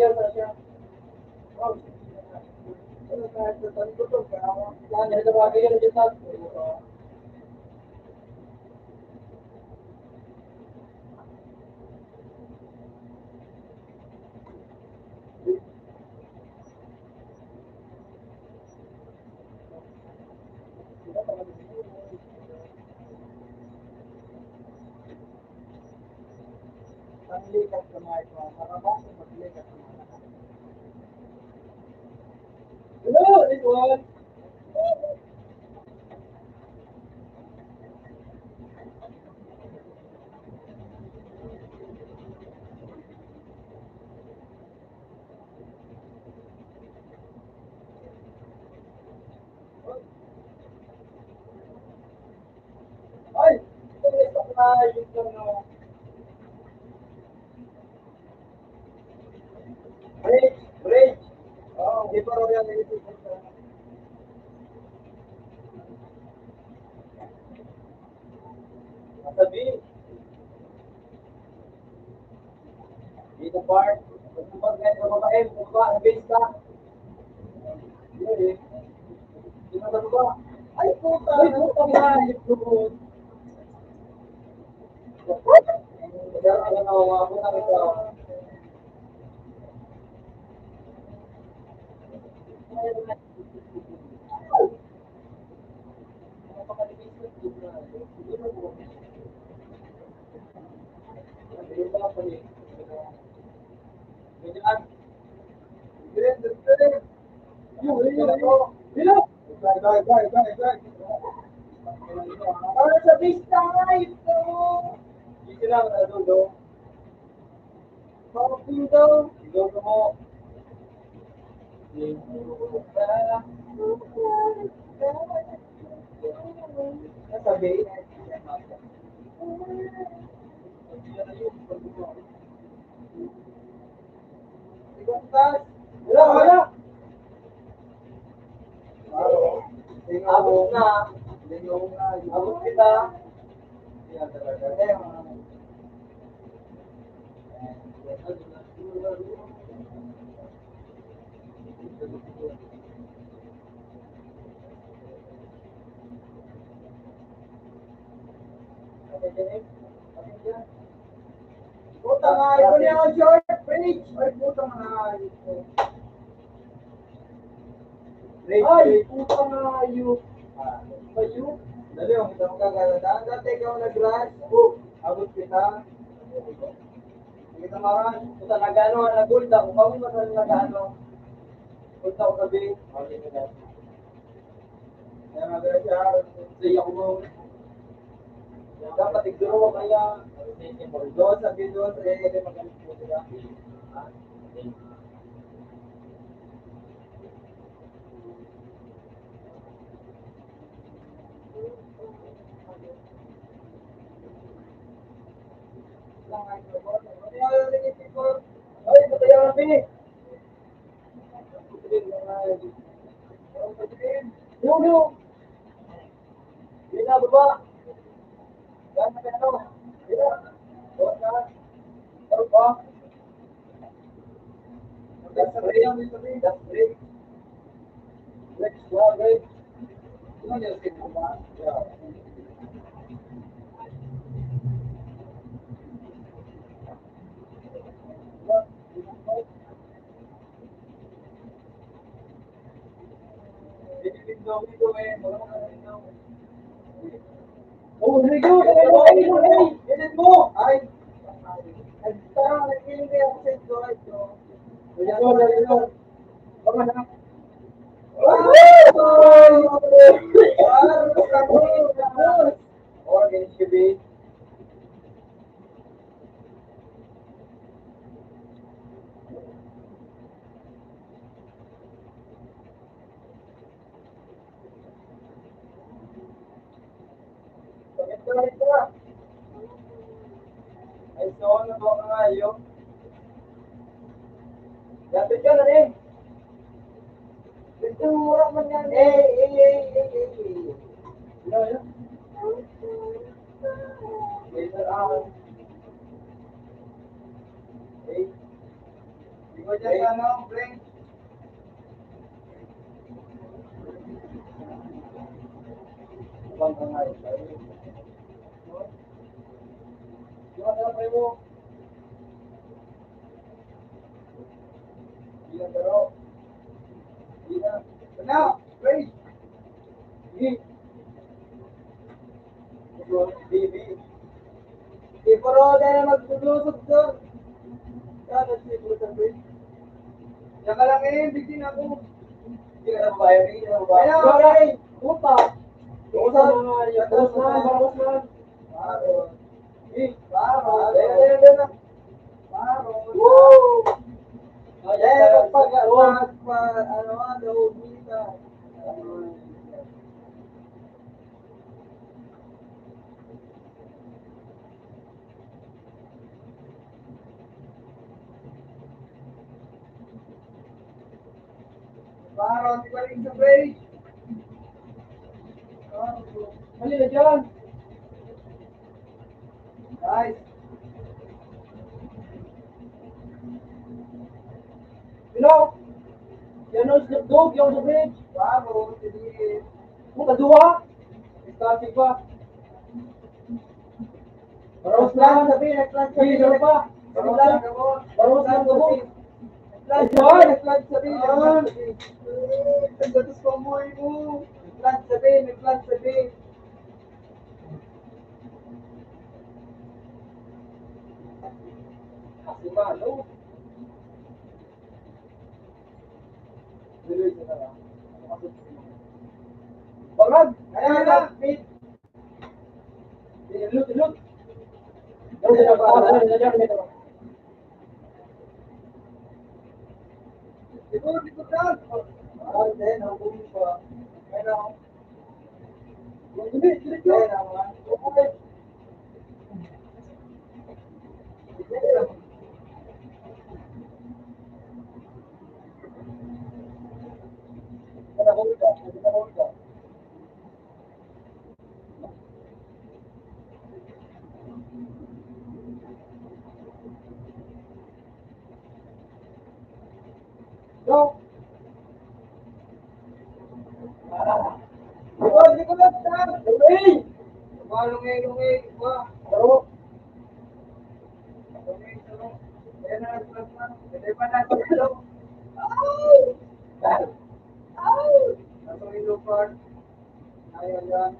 Panglikat sa mga ito, sa kabaso, maglikat sa mga lahat. Hello, everyone! Ay! Ayun lang, no? Bridge, bridge. Oh, di pa raw yan, eh. Masabi. Dito, Bart. Pag ngayon, sa babae, sa baba, sa base ka. Yun, eh. Dito, sa baba. Ay, puta. Ay, puta nga. Para sa bista, ito. Hindi sila matulog. Bakit daw? Ikaw ka mo. Sabi. Wala, wala. Abot na. Abot kita. Yan talaga. Puta nga, ito niya ang short bridge. Ay, puta nga, ito. Ay, puta nga, ayun. Ayun. Dali, oh, kita mo ka, gagawin. Dati ikaw nag-rush. Oh, abot kita. Kita mo, ah. Puta, nag-ano, nag-gold ako. Kami pa sa nag-ano. Punta ko sabi. Okay, okay. Kaya nga, kaya siya, sa iyo ko, dapat igduro ko kaya, doon sa video, sa iyo, kaya magaling po sila. Ha? Ay, patay ang api. Uno. Yun na, baba. Yan na, ano? Yun na. Baba na. Ano pa? That's three. That's three. Next one, right? Yun na, yung six, baba. Yeah. Oh, Rodrigo, edit mo! Ay! Ay, tara, nagkiling kayo ako sa inyo, ay, so. Rodrigo, Rodrigo. Tama na. Oh, Rodrigo! Oh, Rodrigo! Ay, so, ano ba ang ayo? Lapit ka na rin. Ito, mura man yan. Eh, eh, eh, eh, eh, eh. Ano, ano? Later, ah. Eh. Ikaw dyan, ano, friend? Ano? Praise! Sige. Baby. Di pa raw tayo magdudusog doon. Yan, nagsiputan ko yun. Yan ka lang eh, bigyan ako. Hindi ka nagbayad, hindi ka nagbayad. Kaya, okay. Puta. Puta, mga, puta, puta. Claro. Eh, claro. Ayan, ayan, ayan. Claro. Woo! Ayan, pag, pag, pag, ano, ano, umita. Galing sa bridge. Dali na dyan. Guys. Hello? Yan ang Snoop Dogg, yung sa bridge. Wow, sige. Puta, duwa? Static pa. Baros lang. Sabi, nag-plan sabi. Sige, ano pa? Baros lang. Baros lang, baros. Nag-plan sabi, nag-plan sabi. Ang gatos ko ang buhay mo. Nag-plan sabi, nag-plan sabi. Kasi ba, no? Bangag! Kaya na! Ilut, ilut! Likod, likod lang! Ah, then, ang buhay pa. Kaya na, hindi, diretso. Kaya na, okay. Kaya na, okay ka. Kaya na, okay ka. Go! Go, di ko na stop! Hey! Go, lungay, lungay, go. Go. Lungay, lungay. Ayan na, lungay na. Pwede pa na, lungay. Ay! Ay! Nasa ilong part. Ay, ayan.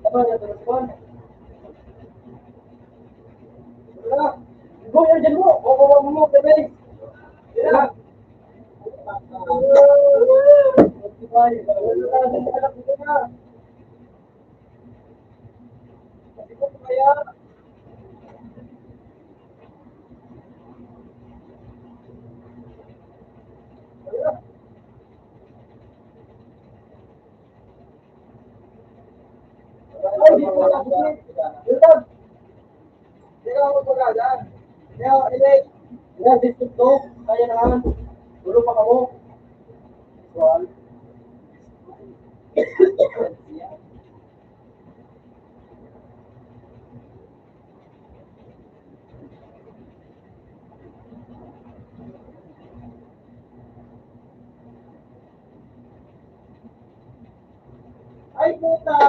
Tama na, tama na. Tara. Go, yan dyan mo. Babawa mo mo, bebe. Yan. Ay, di ko na. Ikaw, magpagadan. Kaya, Elek, kaya dito to, kaya na nga. Dulo pa kamo. Kuwan. Ay, puta!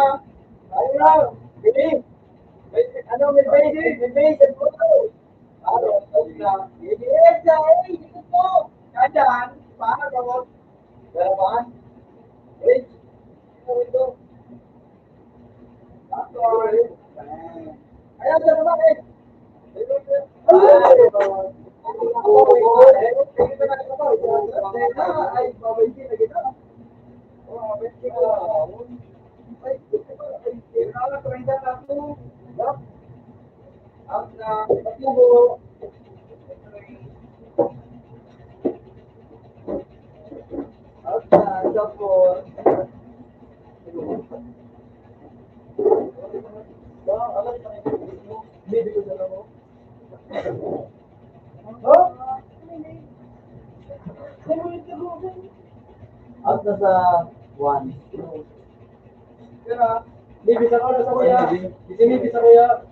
Ay, wow! Bili! May, ano, may base, may base, may photo! Ano, puta? Bili, eh, sa, eh, ito po! Kaya dyan, paano gawin? Dalawahan? Wait! Ano ito? At nasa one. Pero, may bisa ko na sa kuya. Hindi, may bisa ko ya.